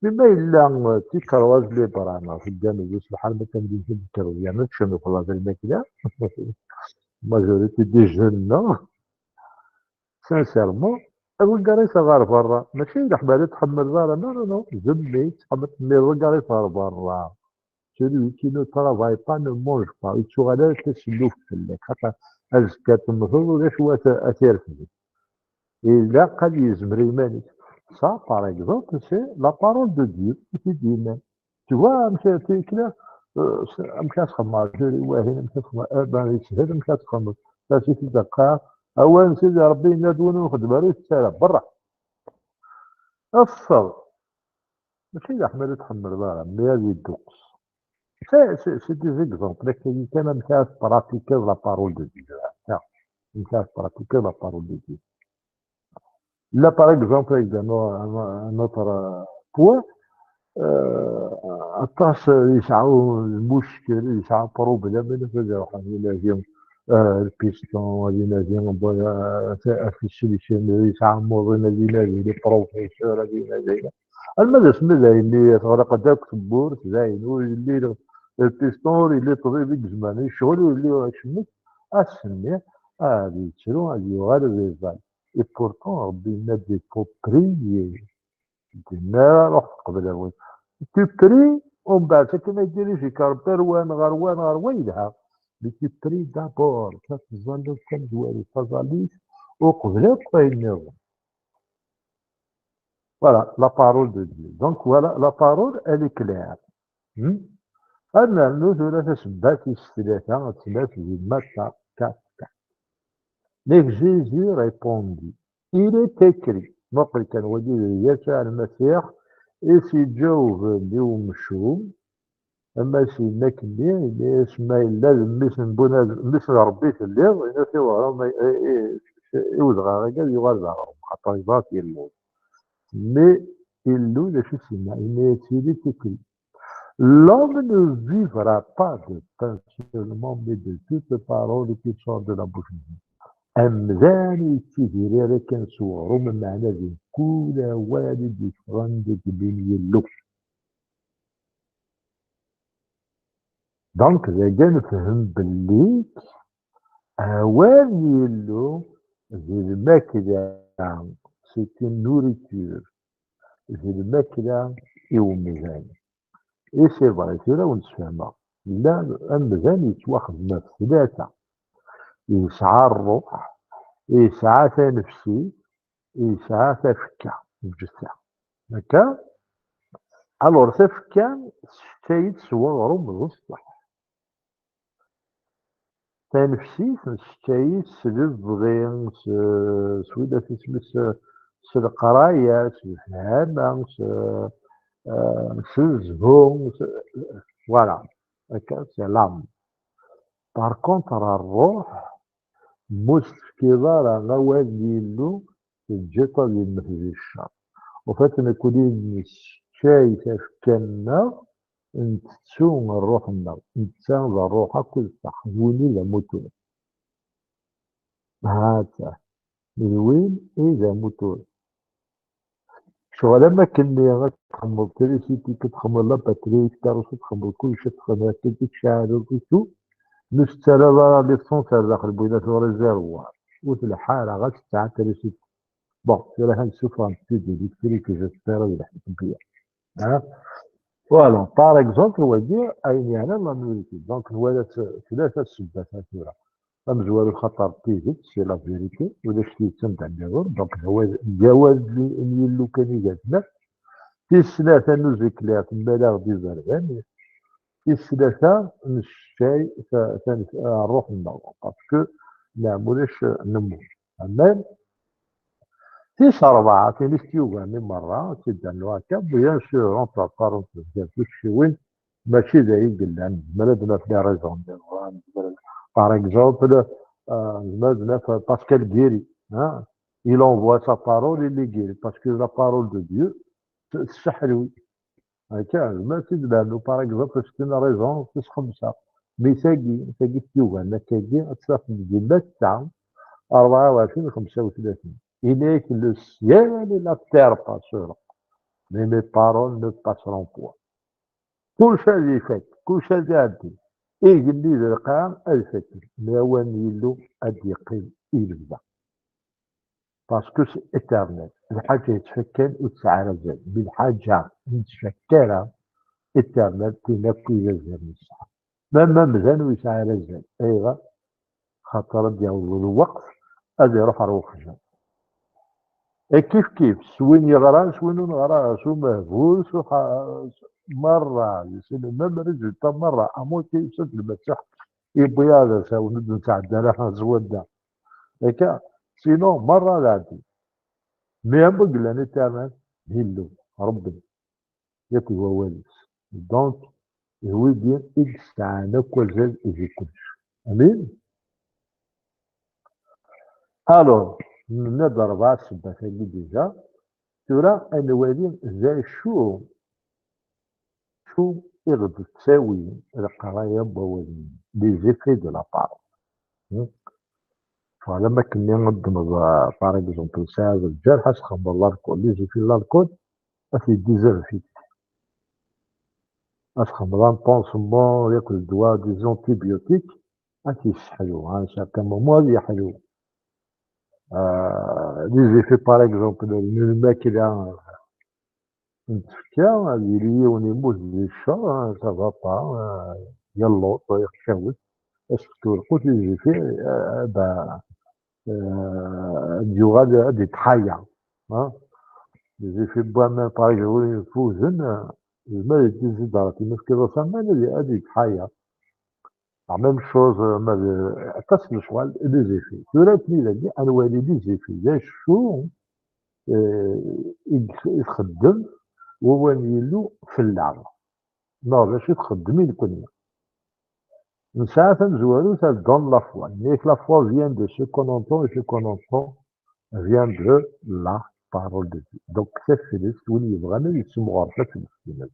Mais ma yella, euh, tikkerwaẓ libre, neɣ teddam di sebḥan ma kan di tikkerwaẓ, yerna tecnuxleḍ lmakla, majorité des jeunes, non? Sincèrement, ḍegger-it ɣer berra. Mačči d leḥmala tḥemmleḍ ara. Non, non, non. Zemmi tḥemmel, mais ḍegger-it ɣer berra. Celui qui ne travaille pas ne mange pas. Ur yettuɣal ara d taselluft fell-ak. Xaṭer azekka temmteḍ, ulac wa t-, ad t-irfed. Ilaq ad yezmer i yiman-is. Ça, par exemple, c'est la parole de Dieu i t-id-yennan. Tu vois, amek ara tikla, euh, amek ara txedmeḍ, juri wahin, amek ara txedmeḍ, eh ben, yeshel amek ara txedmeḍ. Tasiti d aqqa, awal n Sidi Rebbi yenna-d, win ur nxeddem ara ur yettara, berra. Ffeɣ. Mačči d aḥmal ur tḥemmleḍ ara, mais ad yedduqes. C'est, c'est, c'est des exemples, akka kan amek ara tpratikiḍ la parole de Dieu. Tiens, amek ara tpratikiḍ la parole de Dieu. Là, par exemple, avec un, un, un autre, euh, point, euh, aṭas, euh, yesɛa lmuckel, yesɛa problème, ilaq ad iruḥ ad inadi, euh, lpiston, ad inadi, euh, at-, at-, solution, yesɛa amuḍin, ad inadi les professeurs, ad inadi. Alma d asmi d ayen i teɣleq-d akk tewwurt, d ayen ur yelli lpiston, ur yelli ṭṭbib i yezemren, ccɣel ur yelli acemmek, ass-nni ad yettru, ad yuɣal d iẓal. Et pourtant, Rebbi yenna-d, il faut prier. Yenna, ruḥ qbel awal. Tu pries, umbeɛd akken ad dirij-ik Rebbi ar wan, ɣer wan, ɣer wa, yelha. Mais tu pries d'abord, ad teẓẓalleḍ tamezwarut, taẓallit, uqbel akk ayen nniḍen. Voilà, la parole de Dieu. Donc voilà, la parole, elle est claire. Hmm? Ad nernu tura tasebbat tis tlata, ad tlat di Matta, ta, ta. Mais Jésus répondit, il est écrit. Muqel kan wagi d Yasuɛ Lmasiḥ i s-iǧawben i umcum, ama s yenna-k-nni, yenna-yas ma yella d mmi-s n bunadem, mmi-s n Ṛebbi telliḍ, yenna-t i weɣrum, i, i, i, i wedɣaɣ-agi ad yuɣal d aɣrum, xaṭer yeẓra-t Yillu. Mais Illu d acu i s-yenna? Yenna-yas il est écrit. L'homme ne vivra pas de pain seulement, mais de toute parole qui sort de la bouche de Dieu. Amdan ur yettidir ara kan s weɣrum, meɛna di mkul awal i d-yeffɣen deg imi n Yillu. Donc, dagi nefhem belli awal n Yillu d lmakla, c'est une nourriture, d lmakla i umdan. Et c'est vrai, tura wen-d-sfehmeɣ. Llan amdan yettwaxdem ɣef tlata. Yesɛa ṛṛuḥ, yesɛa tanefsit, yesɛa tafekka, lǧetta. Akka? Alors, tafekka tesseččay-itt s weɣrum d ṣṣeḥ. Tanefsit tesseččay-itt s lebɣi, s, s widak isem-is, s leqraya, s lefhama, s, eh, s zzhu, s, Voilà. Akka, c'est l'âme. Par contre, ṛṛuḥ, m'us tefkiḍ ara awal n Yillu, teǧǧiḍ ad yemmet di ccer. Au fait, nekkni nesseččay tafekka-nneɣ, ntettu ṛṛuḥ-nneɣ. Netta d ṛṛuḥ akked ṣṣeḥ, d win i d amutur. Ha-t-a. D win i d amutur. Ccɣel am akken-nni ad txedmeḍ trisiti, ad txedmeḍ la batterie, ad txedmeḍ kullec, ad txedmeḍ akken i tceɛleḍ et tout, mi ur tettarraḍ ara l'essence ar daxel n win ur réservoir, ur tleḥḥu ara, ɣas tesɛa trisiti. Bon, tura kan ssufɣent-tt-id électrique, j'espère ad lḥiqent bien. Hein? Voilà, par exemple, wagi, ayen yeɛnan la nullité. Donc, nwala tlata ssebbat tura. Amezwaru xaṭer d tidet, c'est la vérité, ulac tidet anda nniḍen. Donc, d awal, d awal n Yillu kan i d atmaten. Tis snat, ad nuzzil, temmal-aɣ-d iberdan. Tis tlata, nesseččay ta-, ta-, ṛṛuḥ-nneɣ, parce que neɛma ulac nemmut. Amen. Tis ṛebɛa, tin i s-t-yugan i merra, ad tt-id-nernu akka, bien sûr, entre parenthèses, gar tucciwin, mačči d ayen yellan, nezmer ad naf les raisons nniḍen, nezmer ad, par exemple, euh, nezmer ad naf Pascal Guéry, hein, il envoie sa parole, il est guéri, parce que la parole de Dieu, t-, tesseḥlwi. Akka, nezmer ad tt-id-nernu, par exemple, c'est une raison, tis xemsa. Mais tagi, tagi i t-yugan akkagi, ad tt-tafeḍ deg Matta, ṛebɛa u ɛecrin, xemsa u tlatin. Il est que le ciel et la terre passeront, mais mes paroles ne passeront point. Kullec ad ifak, kullec ad iɛeddi. Igenni d lqaɛa ad fakken, mais awal n Yillu ad d-yeqqim i lebda. Parce que c'est éternel. Lḥaǧa yettfakkan ur tesɛi ara azal. Mais lḥaǧa ur nettfakka ara, éternel, tin akk i d azal nesɛa. Même amdan ur yesɛi ara azal. Ayɣer? Xaṭer ad d-yaweḍ lweqt ad iruḥ ɣer uxjam. E kif kif, s win yeɣran, s win ur neɣra, s umehbul, s uḥa-, s-, merra, yessin, même résultat merra, à moins que yusa-d Lmasiḥ, yewwi-aɣ d asawen, ur d-nesɛedda ara s wadda. Akka, sinon, merra ad ɛeddi. Mais am win yellan éternel, d Illu, Ṛebbi. Yakk d wawal-is. Donc, d wigi i yesɛan akk azal di kullec. Amin? Alors, nenna-d ṛebɛa ssebbat-agi déjà. Tura ad nwali d acu, acu i ɣ-d-ttawi leqraya n wawal-nni, les effets de la parole. Hmm? Ffeɣ, am akken-nni ad d-tmeḍ, euh, par exemple, tesɛiḍ lǧerḥ, ad txedmeḍ l'alcool, les effets de l'alcool, ad t-yeddi zdat-k. Ad txedmeḍ un pansement, yakk d ddwa, des antibiotiques, ad t-yesseḥlu, à un certain moment ad yeḥlu. Euh, les effets, par exemple, n lmakla, n tfekka, ad yili yiwen yemmut di ccer, hein, ça va pas, euh, yelluṭ, yexcawet, ad s-tefkeḍ lqut, les effets, euh, ben, euh, ad yuɣal ad yetḥaya, hein. Les effets n waman, par exemple, win yeffuden, euh, yezmer ad yeddi ẓidrat, ma tefkiḍ-as aman, ad, ad yetḥaya. La même chose, euh, ma d, aṭas n lecɣal, les effets. Tura akken dagi, ad nwali les effets. D acu, euh, i d-, i txeddem wawal n Yillu fell-aɣ? Neɣ d acu i txeddem i nekkni? Nesɛa tamezwarut, elle donne la foi. Mais la foi vient de ce qu'on entend, et ce qu'on entend vient de la parole de Dieu. Donc, taflest, win yebɣan ad yessemɣer taflest-ines,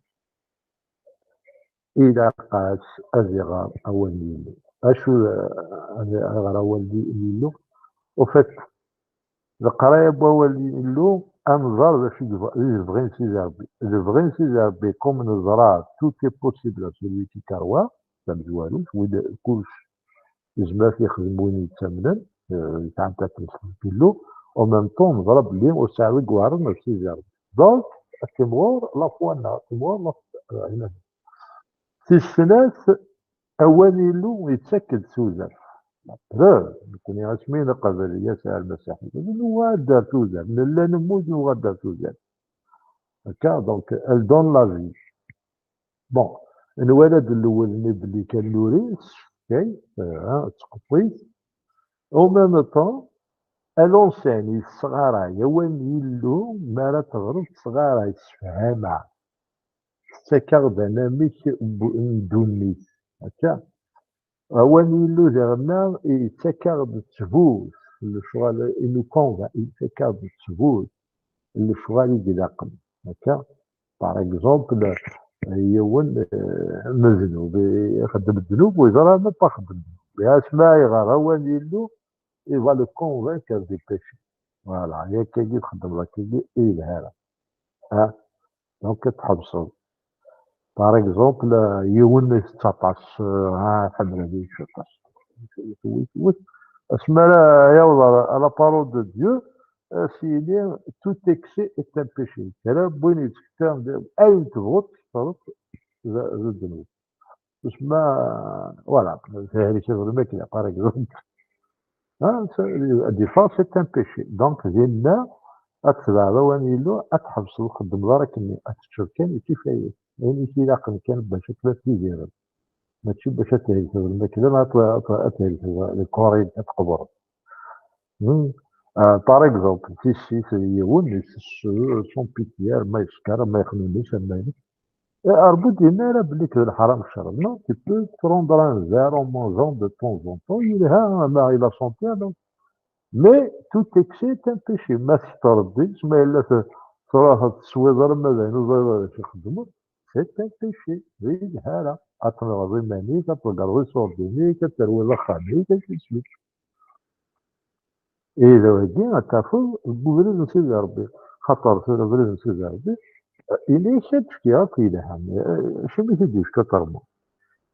ilaq-as ad iɣer awal n Yillu. Acu, eh, ad iɣer awal n Yillu? Au fait, leqraya n wawal n Yillu, ad nẓer d acu i yebɣ-, i lebɣi n Sidi Ṛebbi. Lebɣi n Sidi Ṛebbi, comme neẓra, tout est possible à celui qui croit, tamezwarut, wid kullec yezmer ad t-yexdem win yettamnen, eh, yesɛan taflest deg Yillu, en même temps, neẓra belli ur sɛiɣ i iweɛren ɣef Sidi Ṛebbi. Donc, ad timɣur la foi-nneɣ, ad timɣur la foi. Tis snat, awal n Yillu yettak-d tudert. La preuve, nekkni asmi neqbel Yasuɛ Lmasiḥ, nuɣal-d ar tudert, nella nemmut, nuɣal-d ar tudert. Akka, donc, elle donne la vie. Bon, nwala-d lewwel-nni belli kan nuri, tettcekkay, eh, tettqeṭṭit. Au même temps, elle enseigne, yessɣaray, awal n Yillu, mi ara teɣreḍ, tesɣaray, tessefham-aɣ. tettakeɣ-d anamek n ddunit. Akka. Awal n Yillu diɣenna yettak-aɣ-d ttbut, lecɣal inu convainc, yettak-aɣ-d ttbut, lecɣal i ilaqen. Akka, par exemple, yiwen, eh, meznub, ixeddem ddnub, u yeẓra ma pas xeddem ddnub. Asma iɣer awal n Yillu, il va le convaincre du péché. Voilà, yakkagi txeddmeḍ akkagi, i yelha ara. Ah, donc ad tḥebseḍ. Par exemple, yiwen itett aṭas, ah, ḥemmel ad yečč aṭas. Asmi ara yaweḍ à la parole de Dieu, ah, s yili tout excès est un péché. Kra n win yettkettaren ayen tebɣuḍ tettreḍ d, d ddnub. Tusma, voilà, tehlikeḍ lmakla, par exemple. Ah, ça, ad yeffeɣ, c'est un péché. Donc, dinna, ad tebɛeḍ awal n Yillu, ad tḥebseḍ ur txeddmeḍ ara akkenni, ad teččeḍ kan i kifayet. Ayen i k-ilaqen kan bac akken ad tidireḍ. Mačči bac ad thelkeḍ lmakla, neɣ ad, ad, ad thelkeḍ lkurin, ad tqebreḍ. Hmm. Ah, par exemple, tissit, yiwen, itess, euh, sans pitié, arma yeskeṛ, arma yexnunes, arma ayen. Eh, Ṛebbi ur d-yenni ara belli d leḥram ccrab. Non, tu peux prendre un verre en mangeant de temps en temps, yelha, ama i la santé, alors. Mais tout excès est un péché. Ma tettreḍ-d, ma yella t-, truḥeḍ teswiḍ arma d ayen ur ẓriḍ ara acu txeddmeḍ, c'est un péché. Ur yelha ara. Ad tenɣeḍ iman-ik, ad tḍeggreḍ iṣurdiyen-ik, ad terwiḍ axxam-ik, ainsi de suite. Ihi d wagi ad tafeḍ deg ubrid n Sidi Ṛebbi. Xaṭer tura abrid n Sidi Ṛebbi, eh, yenna-yak ad d-fkiɣ akk yelhan, eh, acimi i t-id-yefka ṭerma.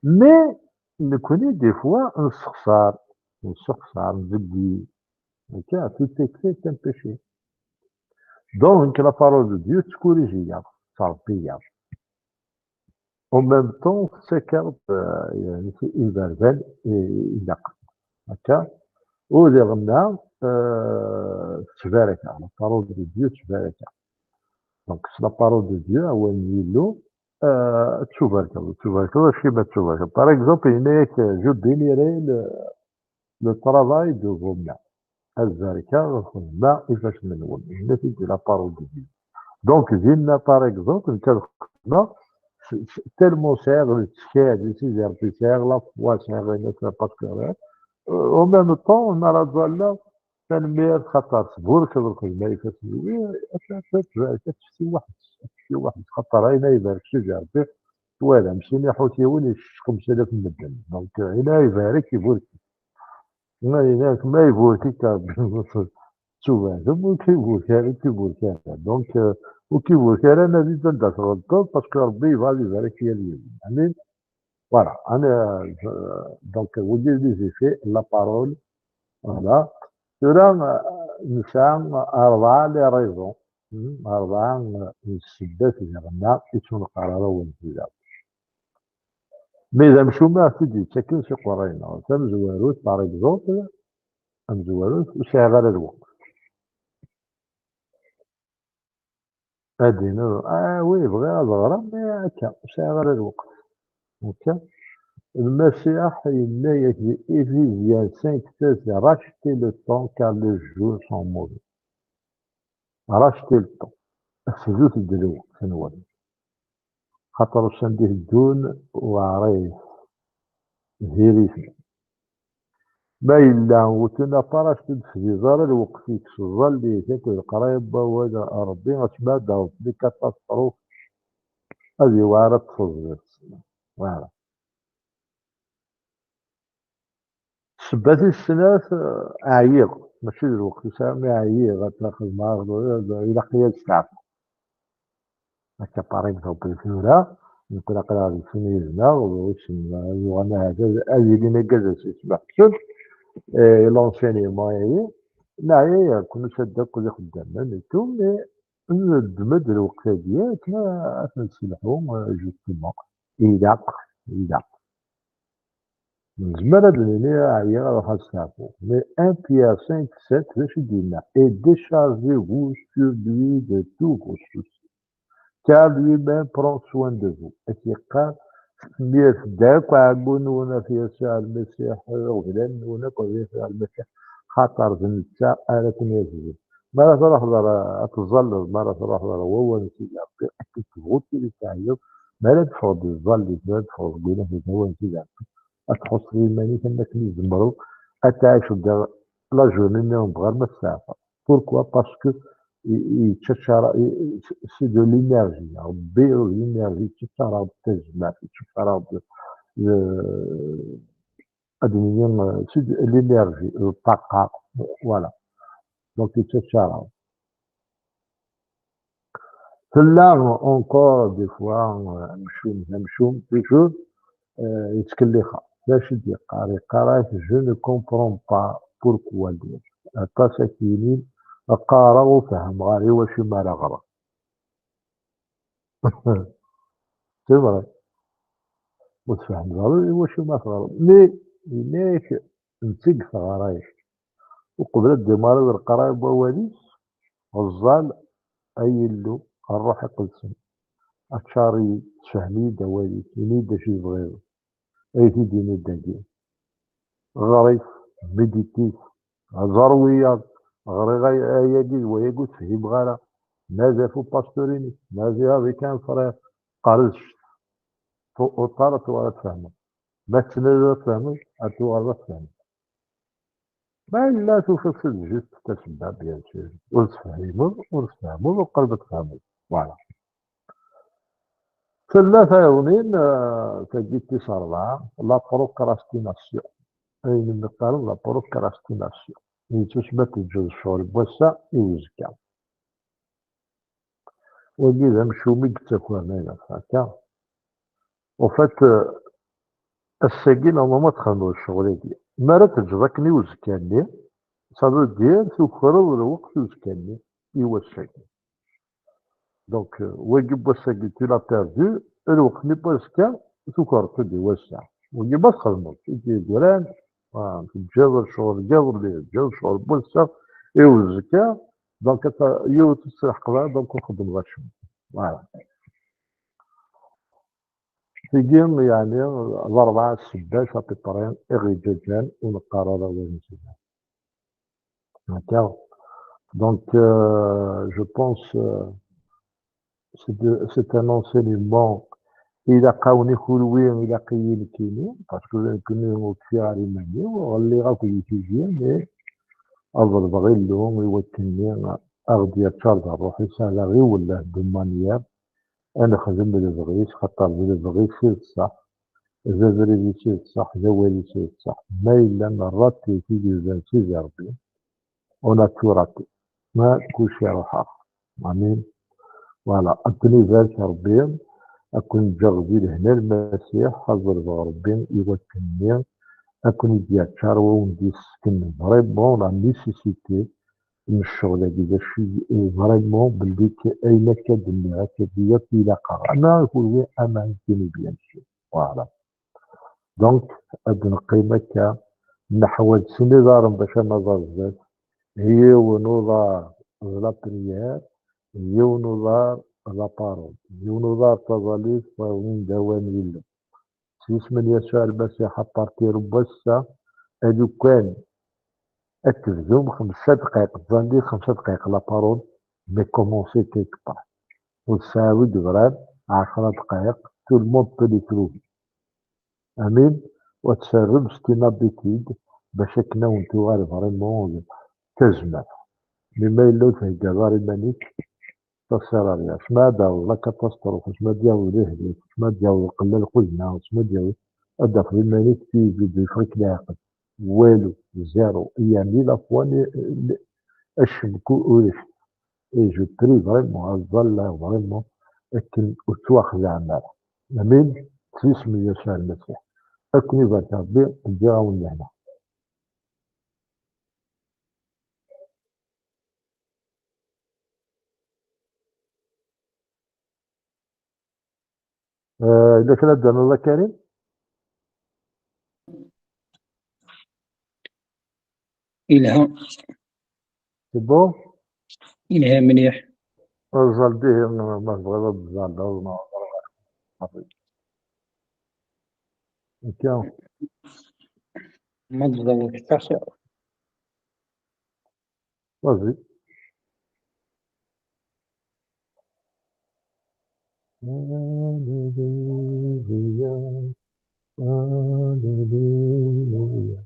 Mais nekkni, des fois, nessexṣar, nessexṣar, nzeggi. Akka, tout excès est un péché. Donc, la parole de Dieu tettkurriji-yaɣ, tettṛebbi-yaɣ. En même temps, tettak-aɣ-d, euh, yeɛni, iberdan i, ilaqen. Akka, u diɣenna, euh, tettbarek-aɣ, la parole de Dieu tettbarek-aɣ. Donc, s la parole de Dieu, awal n Yillu, euh, tettubarkeḍ, tettubarkeḍ, acimi ad tettubarkeḍ? Par exemple, yenna-yak, je bénirai le, le travail de vos mains. Ad barkeɣ lxedma ifassen-nwen. Yenna-t-id la parole de Dieu. Donc, dinna, par exemple, nekk ad xedmeɣ, s-, s-, tellement sɛiɣ lettkal di Sidi Ṛebbi, sɛiɣ la foi, sɛiɣ ayen akka, parce que, euh, en même temps, mi ara ẓalleɣ, tanemmirt, xaṭer tburkeḍ lxedma ifassen-nwen, ad, ad, ad tefti waḥed, ad tefti waḥed, xaṭer ayen ay ibarek Sidi Ṛebbi, twalam, sin iḥutiyen icceq xemsa alaf n medden. Donc, ayen ay ibarek, iburek. Ma yenna-k, ma iburek-ik Ṛebbi, ttubarkem, ur k-iburek ara, ur k-iburek ara. Donc, euh, ur k-iburek ara, nadi-d anda tɣelṭeḍ, parce que Ṛebbi yebɣa ad ibarek yal yiwen. Amin. Voilà. Ana, euh, donc, wagi d les effets, la parole. Voilà. Tura, euh, nesɛa rebɛa les raisons. Hmm, rebɛa, euh, n ssebbat diɣenna i ttneqqar ara wen-fida. Mi d amcum ad t-id-yettaken s iqerray-nneɣ. Tamezwarut, par exemple, amezwarut, ur sɛiɣ ara lweqt. Ad d-iniḍ, ah oui, bɣiɣ ad ɣreɣ, mais akka, ur sɛiɣ ara lweqt. Akka. Lmasiḥ yenna-yak di Éphésiens cinq seize, rachetez le temps car les jours sont mauvais. Rachetez le temps. Sdut-d lweqt-nwen. Xaṭer ussan d-iteddun weɛrit, diri-ten. Ma yella ur ttnaṭ ara, ad tefdiḍ ara lweqt-ik s tẓallit akked leqraya n wawal n Ṛebbi, asmi ad d-taweḍ les catastrophes, ad yewɛer ad tefẓeḍ. Voilà. Ssebba tis snat, eh, ɛyiɣ. Mačči d lweqt ur sɛiɣ, mi ɛyiɣ, ad xedmeɣ, ilaq-iyi ad steɛfuɣ. Akka, par exemple, tura, nekkni aql-aɣ deg sin yid-neɣ, wissen, eh, yuɣal ahat ad, ad ilin agad ad s-isbeḥbsen, eh, l'enseignement, ihi, neɛya yakk, nusa-d akk d ixeddamen et tout, mais neddem-d lweqt-agi akken ad t-nesselḥu, eh, justement. Ilaq, ilaq. Nezmer ad d-nini ɛyiɣ, ad ruḥeɣ ad steɛfuɣ. Mais un Pierre cinq sept, d acu i d-yenna? Et déchargez-vous sur lui de tous vos soucis, car lui-même prend soin de vous. Ad k-yeqqar, smiret-d akk ɛeggu-nwen ɣef Yasuɛ Lmasiḥ, iɣeblan-nwen akk ɣef Yasuɛ Lmasiḥ, xaṭer d netta ara ken-irezzen. Mi ara truḥeḍ ar, ad teẓẓalleḍ, mi ara truḥeḍ ɣer wawal n Sidi Ṛebbi, akken tebɣuḍ tili teɛyiḍ, Mi ara teffɣeḍ di tẓallit, mi ara teffɣeḍ deg winafag, awen-tt-id-ɛeṭṭen, ad tḥusseḍ iman-ik am wakken tzemreḍ ad tɛiceḍ la journée-nni n bɣar ma testeɛfaḍ. Pourquoi? Parce que i- i- yettcaččar, i- i- c'est de l'énergie. Rebbi d l'énergie, yettcaččar-aɣ-d tazmert, yettcaččar-aɣ-d, euh, ad nini, euh, c'est de l'énergie, euh, ṭṭaqa, voilà. Donc, yettcaččar-aɣ-d. Tella encore des fois, euh, amcum d amcum, toujours, euh, yettkellix-aɣ. D acu i d-yeqqar? Yeqqar-ak: "Je ne comprends pas pourquoi", aṭas akk yinin qqareɣ ur fehhmeɣ ara iwacu mi ara ɣreɣ. C'est vrai. Ur tfehmeḍ ara iwacu mi ara teɣreḍ. Mais yenna-yak netta deg teɣra-yak. Uqbel ad d-imareḍ lqraya n wawal-is, ẓẓal: "Ay Illu, Ṛṛuḥ Iqedsen, aččar-iyi-d, sefhem-iyi-d awal-ik, ini-yi-d d acu i tebɣiḍ, ay t-id-tiniḍ dagi. Ɣer-it, médite-it, ẓer wiyaḍ, ɣriɣ ay- ayagi d wayagi ur t-fhimeɣ ara, nadi ɣef upastur-inek, nadi avec un frère, qqar-d cc, tu- uṭar ad tuɣal ad tfehmeḍ, ma tettnadiḍ ad tfehmeḍ, ad tuɣaleḍ ad tfehmeḍ." Ma yella tufiḍ-tt-id juste tasebba, bien sûr, ur tefhimeḍ, ur tfehmeḍ, ur qrib ad tfehmeḍ. Voilà. Tella tayeḍnin, euh, tagi tis ṛebɛa, la procrastination. Ayen i qqaren la procrastination. Yettusma teǧǧeḍ ccɣel n wass-a i uzekka. Wagi d amcum i yettakren ayen akka. En fait, euh, ass-agi, normalement, ad txedmeḍ ccɣel-agi. Mi ara teǧǧeḍ akken i uzekka-nni, ça veut dire tukreḍ lweqt uzekka-nni i wass-agi. Donc, euh, wagi n wass-agi, tu l'as perdu, lweqt-nni n wazekka, tukreḍ-t-id i wass-a. Wagi ma txedmeḍ-t, i d-yeggran, ah, teǧǧiḍ ccɣel n yiḍelli, teǧǧiḍ ccɣel n wass-a i uzekka, donc, ata, yiwet ur tt-tleḥqeḍ ara, donc, ur txeddmeḍ acemma. Voilà. Tigi, yeɛni, d rebɛa ssebbat, à peu près, i ɣ-yeǧǧaǧǧan ur neqqar ara awal n Sidi. D'accord. Donc, euh, je pense, euh, c'est de- c'est un enseignement. Ilaq-awen i kunwi, ilaq-iyi nekkini, parce que nekkini ur kfiɣ ara iman-iw, ɣelliɣ akk di tiji, mais ad ḍelbeɣ Illu i wakken-nni ad ɣ-d-yaččar d ṛṛuḥ-is, ad aɣ-iwelleh de manière ad nexdem lebɣi-s, xaṭer d lebɣi-s i d ṣṣeḥ, d abrid-is i d ṣṣeḥ, d awal-is i d ṣṣeḥ. Ma yella nerra-t i tigezda n Sidi Ṛebbi, on a tout raté. Ma kulci iruḥ-aɣ. Amin. Voilà. Ad ken-ibarek Ṛebbi, ad ken-ǧǧeɣ di lehna n Lmasiḥ, ad ḍelbeɣ Ṛebbi i wakken-nni ad ken-id-yaččar, wa wen-d-yessken vraiment la nécessité n ccɣel-agi, d acu i vraiment belli k-, ayen akka d-nniɣ akka d-, ilaq-aɣ. Ama i kunwi, ama i nekkini, bien sûr. Voilà. Donc, ad neqqim akka, neḥwaǧ sin iḍarren bac ad naẓ ar zdat. Yiwen uḍar d la prière, yiwen uḍar d la parole. Yiwen uḍar d taẓallit, wayeḍ d awal n Yillu. S yisem n Yasuɛ Lmasiḥ, à partir n wass-a, alukan ad tebdum xemsa dqayeq tẓallit, xemsa dqayeq la parole, mais commencez quelque part. Ur tesɛiḍ i yebran ɛecra dqayeq, tout le monde peut les trouver. Amin. Wa tserrem s une habitude bac akken ad wen-tuɣal vraiment d tazmert. Mi ma yella ur theggaḍ ara iman-ik, ça sert à rien. Asma ad d-taweḍ la catastrophe, asma ad d-yaweḍ lehlak, asma ad d-yaweḍ qella lxedma, asma ad d-yaweḍ, ad d-tafeḍ iman-ik tu-, tu-, yeffeɣ-ik leɛqel. Walu, zéro. Yeɛni la foi, ni, ni, acemma ulac. Et je prie vraiment, aẓ-, Allah, vraiment, akken ur ttwaxedɛem ara. Amin. S yisem n Yasuɛ Lmasiḥ. Ad ken-ibarek Ṛebbi, ǧǧiɣ-awen lehna. Euh, yella kra d-ternuḍ a Karim? Yelha. C'est bon? Yelha mliḥ. Ẓẓal dihi, ma tebɣiḍ ad tẓalleḍ, ma... Akka. Ma tẓalleḍ kifkif. Vas-y. Aleluya, aleluya.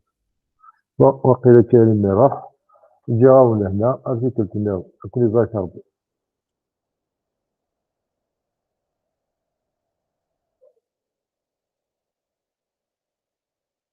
Bon, waqila Karim iruḥ. Ǧǧiɣ-awen lehna, ar tikkelt-nniḍen. Ad ken-ibarek Rebbi.